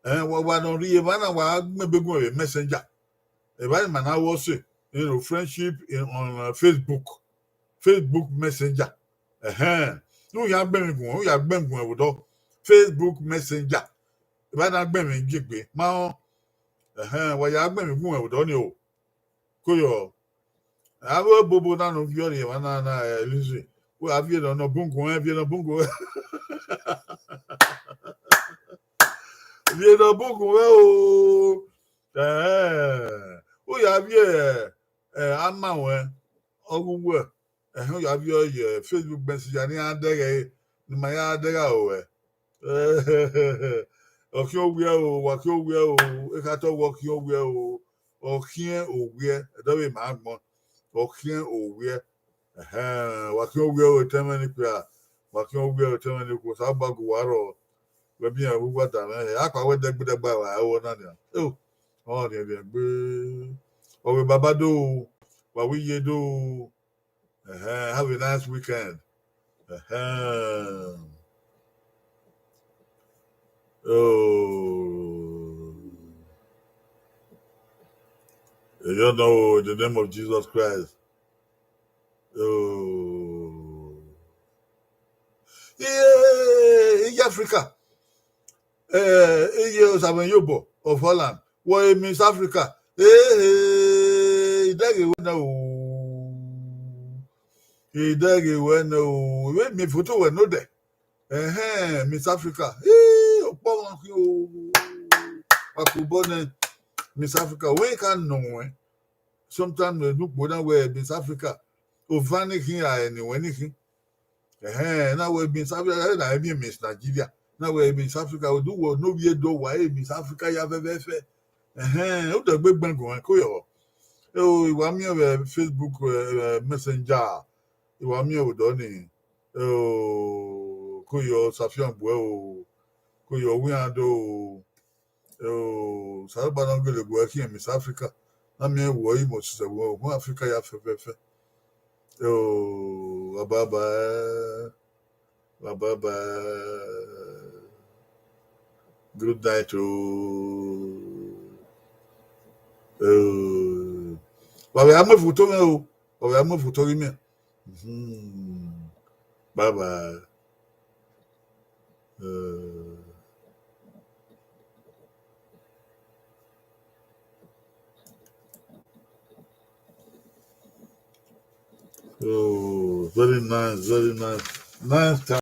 Ẹ, wa, wa ne ọ rhie emwa na, wa gbẹn ebe gun mwẹ vbe Messenger. Evba ni ma na wẹ ọse, you know, friendship in, on, uh, Facebook. Facebook Messenger. Ẹhẹn. U ya gbẹn mwẹ gun, u ya gbẹn gun vbe odọ. Facebook Messenger. Evba na gbẹn mwẹ gie egbe. Ma họn. Ẹhẹn, wa ya gbẹn mwẹ gun vbe odọ ni o. Koyọ. Avbe obobo na ne u viọ rhie emwa na na, eh, Lizzy. Wẹ a viẹ ne ọ bungun, eh, viẹ ne ọ bungun. Viẹ ne ọ bungun mwẹ o. Eh, u ya viẹ, eh, ama ruẹ, ọghe uwẹ. Ẹhẹn, u ya viọ ye Facebook Messenger ne iran dẹghe, ne ima ya dẹghe aro ruẹ. Ọ khian owiẹ o, wa khian owiẹ o, ekha tọ wẹ ọ khian owiẹ o, ọ khian owiẹ, ẹdẹ vbe ma agbọn, ọ khian owiẹ. Ẹhẹn, wa khian owiẹ ro etẹn mwẹ ne ikpia, wa khian owiẹ ro etẹn mwẹ ne ikhuo, Osanobua gu uwa rrọọ. Wẹ biẹ vbe uwu ada mwẹ hẹ, akpa wẹ dẹgbẹdẹgba wa ẹvbo na nian. Eo, ọ rhiẹnrhiẹn gbe. Ọ vbe baba do, wa wi ye do. Ẹhẹn, have a nice weekend. Ẹhẹn. Oh. Eyọ nọ o, in the name of Jesus Christ. Oh. Iye, iye Africa. Eh, iye Osamẹ Iyobọ of Holland. Wọ e Miss Africa. Ehe, idẹghe wẹ nẹ o. Idẹghe wẹ nẹ o. Vbe miẹn foto wẹ nodẹ. Ẹhẹn, Miss Africa. Ii, ọkpọ ọmwa khin o. Wa kobọ nẹ Miss Africa. Wẹ ka nọ ruẹn. Sometimes ne ukpo na wẹ Miss Africa, ovan ni khin, a ẹni wẹ ni khin. Ẹhẹn, na wẹ Miss Africa, na ẹ miẹn Miss Nigeria. Na wẹ Miss Africa, do wọ ne ovbi Ẹdo wa e Miss Africa ya fẹfẹfẹ. Ẹhẹn, u dẹgbe gbẹn guan ko yọ. Eo, I wa miẹn vbe Facebook, eh, Messenger. I wa miẹn vbe odọ ni. Eo, ko yọ, Safian gbuẹ o. Ko yọ, wian do o. Eo, Osanobua ne ọ gele gbuẹ khian Miss Africa. Na miẹn wọ i mọ sisẹ vbe okhuo Africa ya fẹfẹfẹ. Eo, bye bye. Bye bye. Good night o. Eo, wa vbe a mu efuto mwẹ o. Wa vbe a mu efuto ghi miẹn. Mhm. Bye bye. Uh, oh, very nice, very nice. Nice time.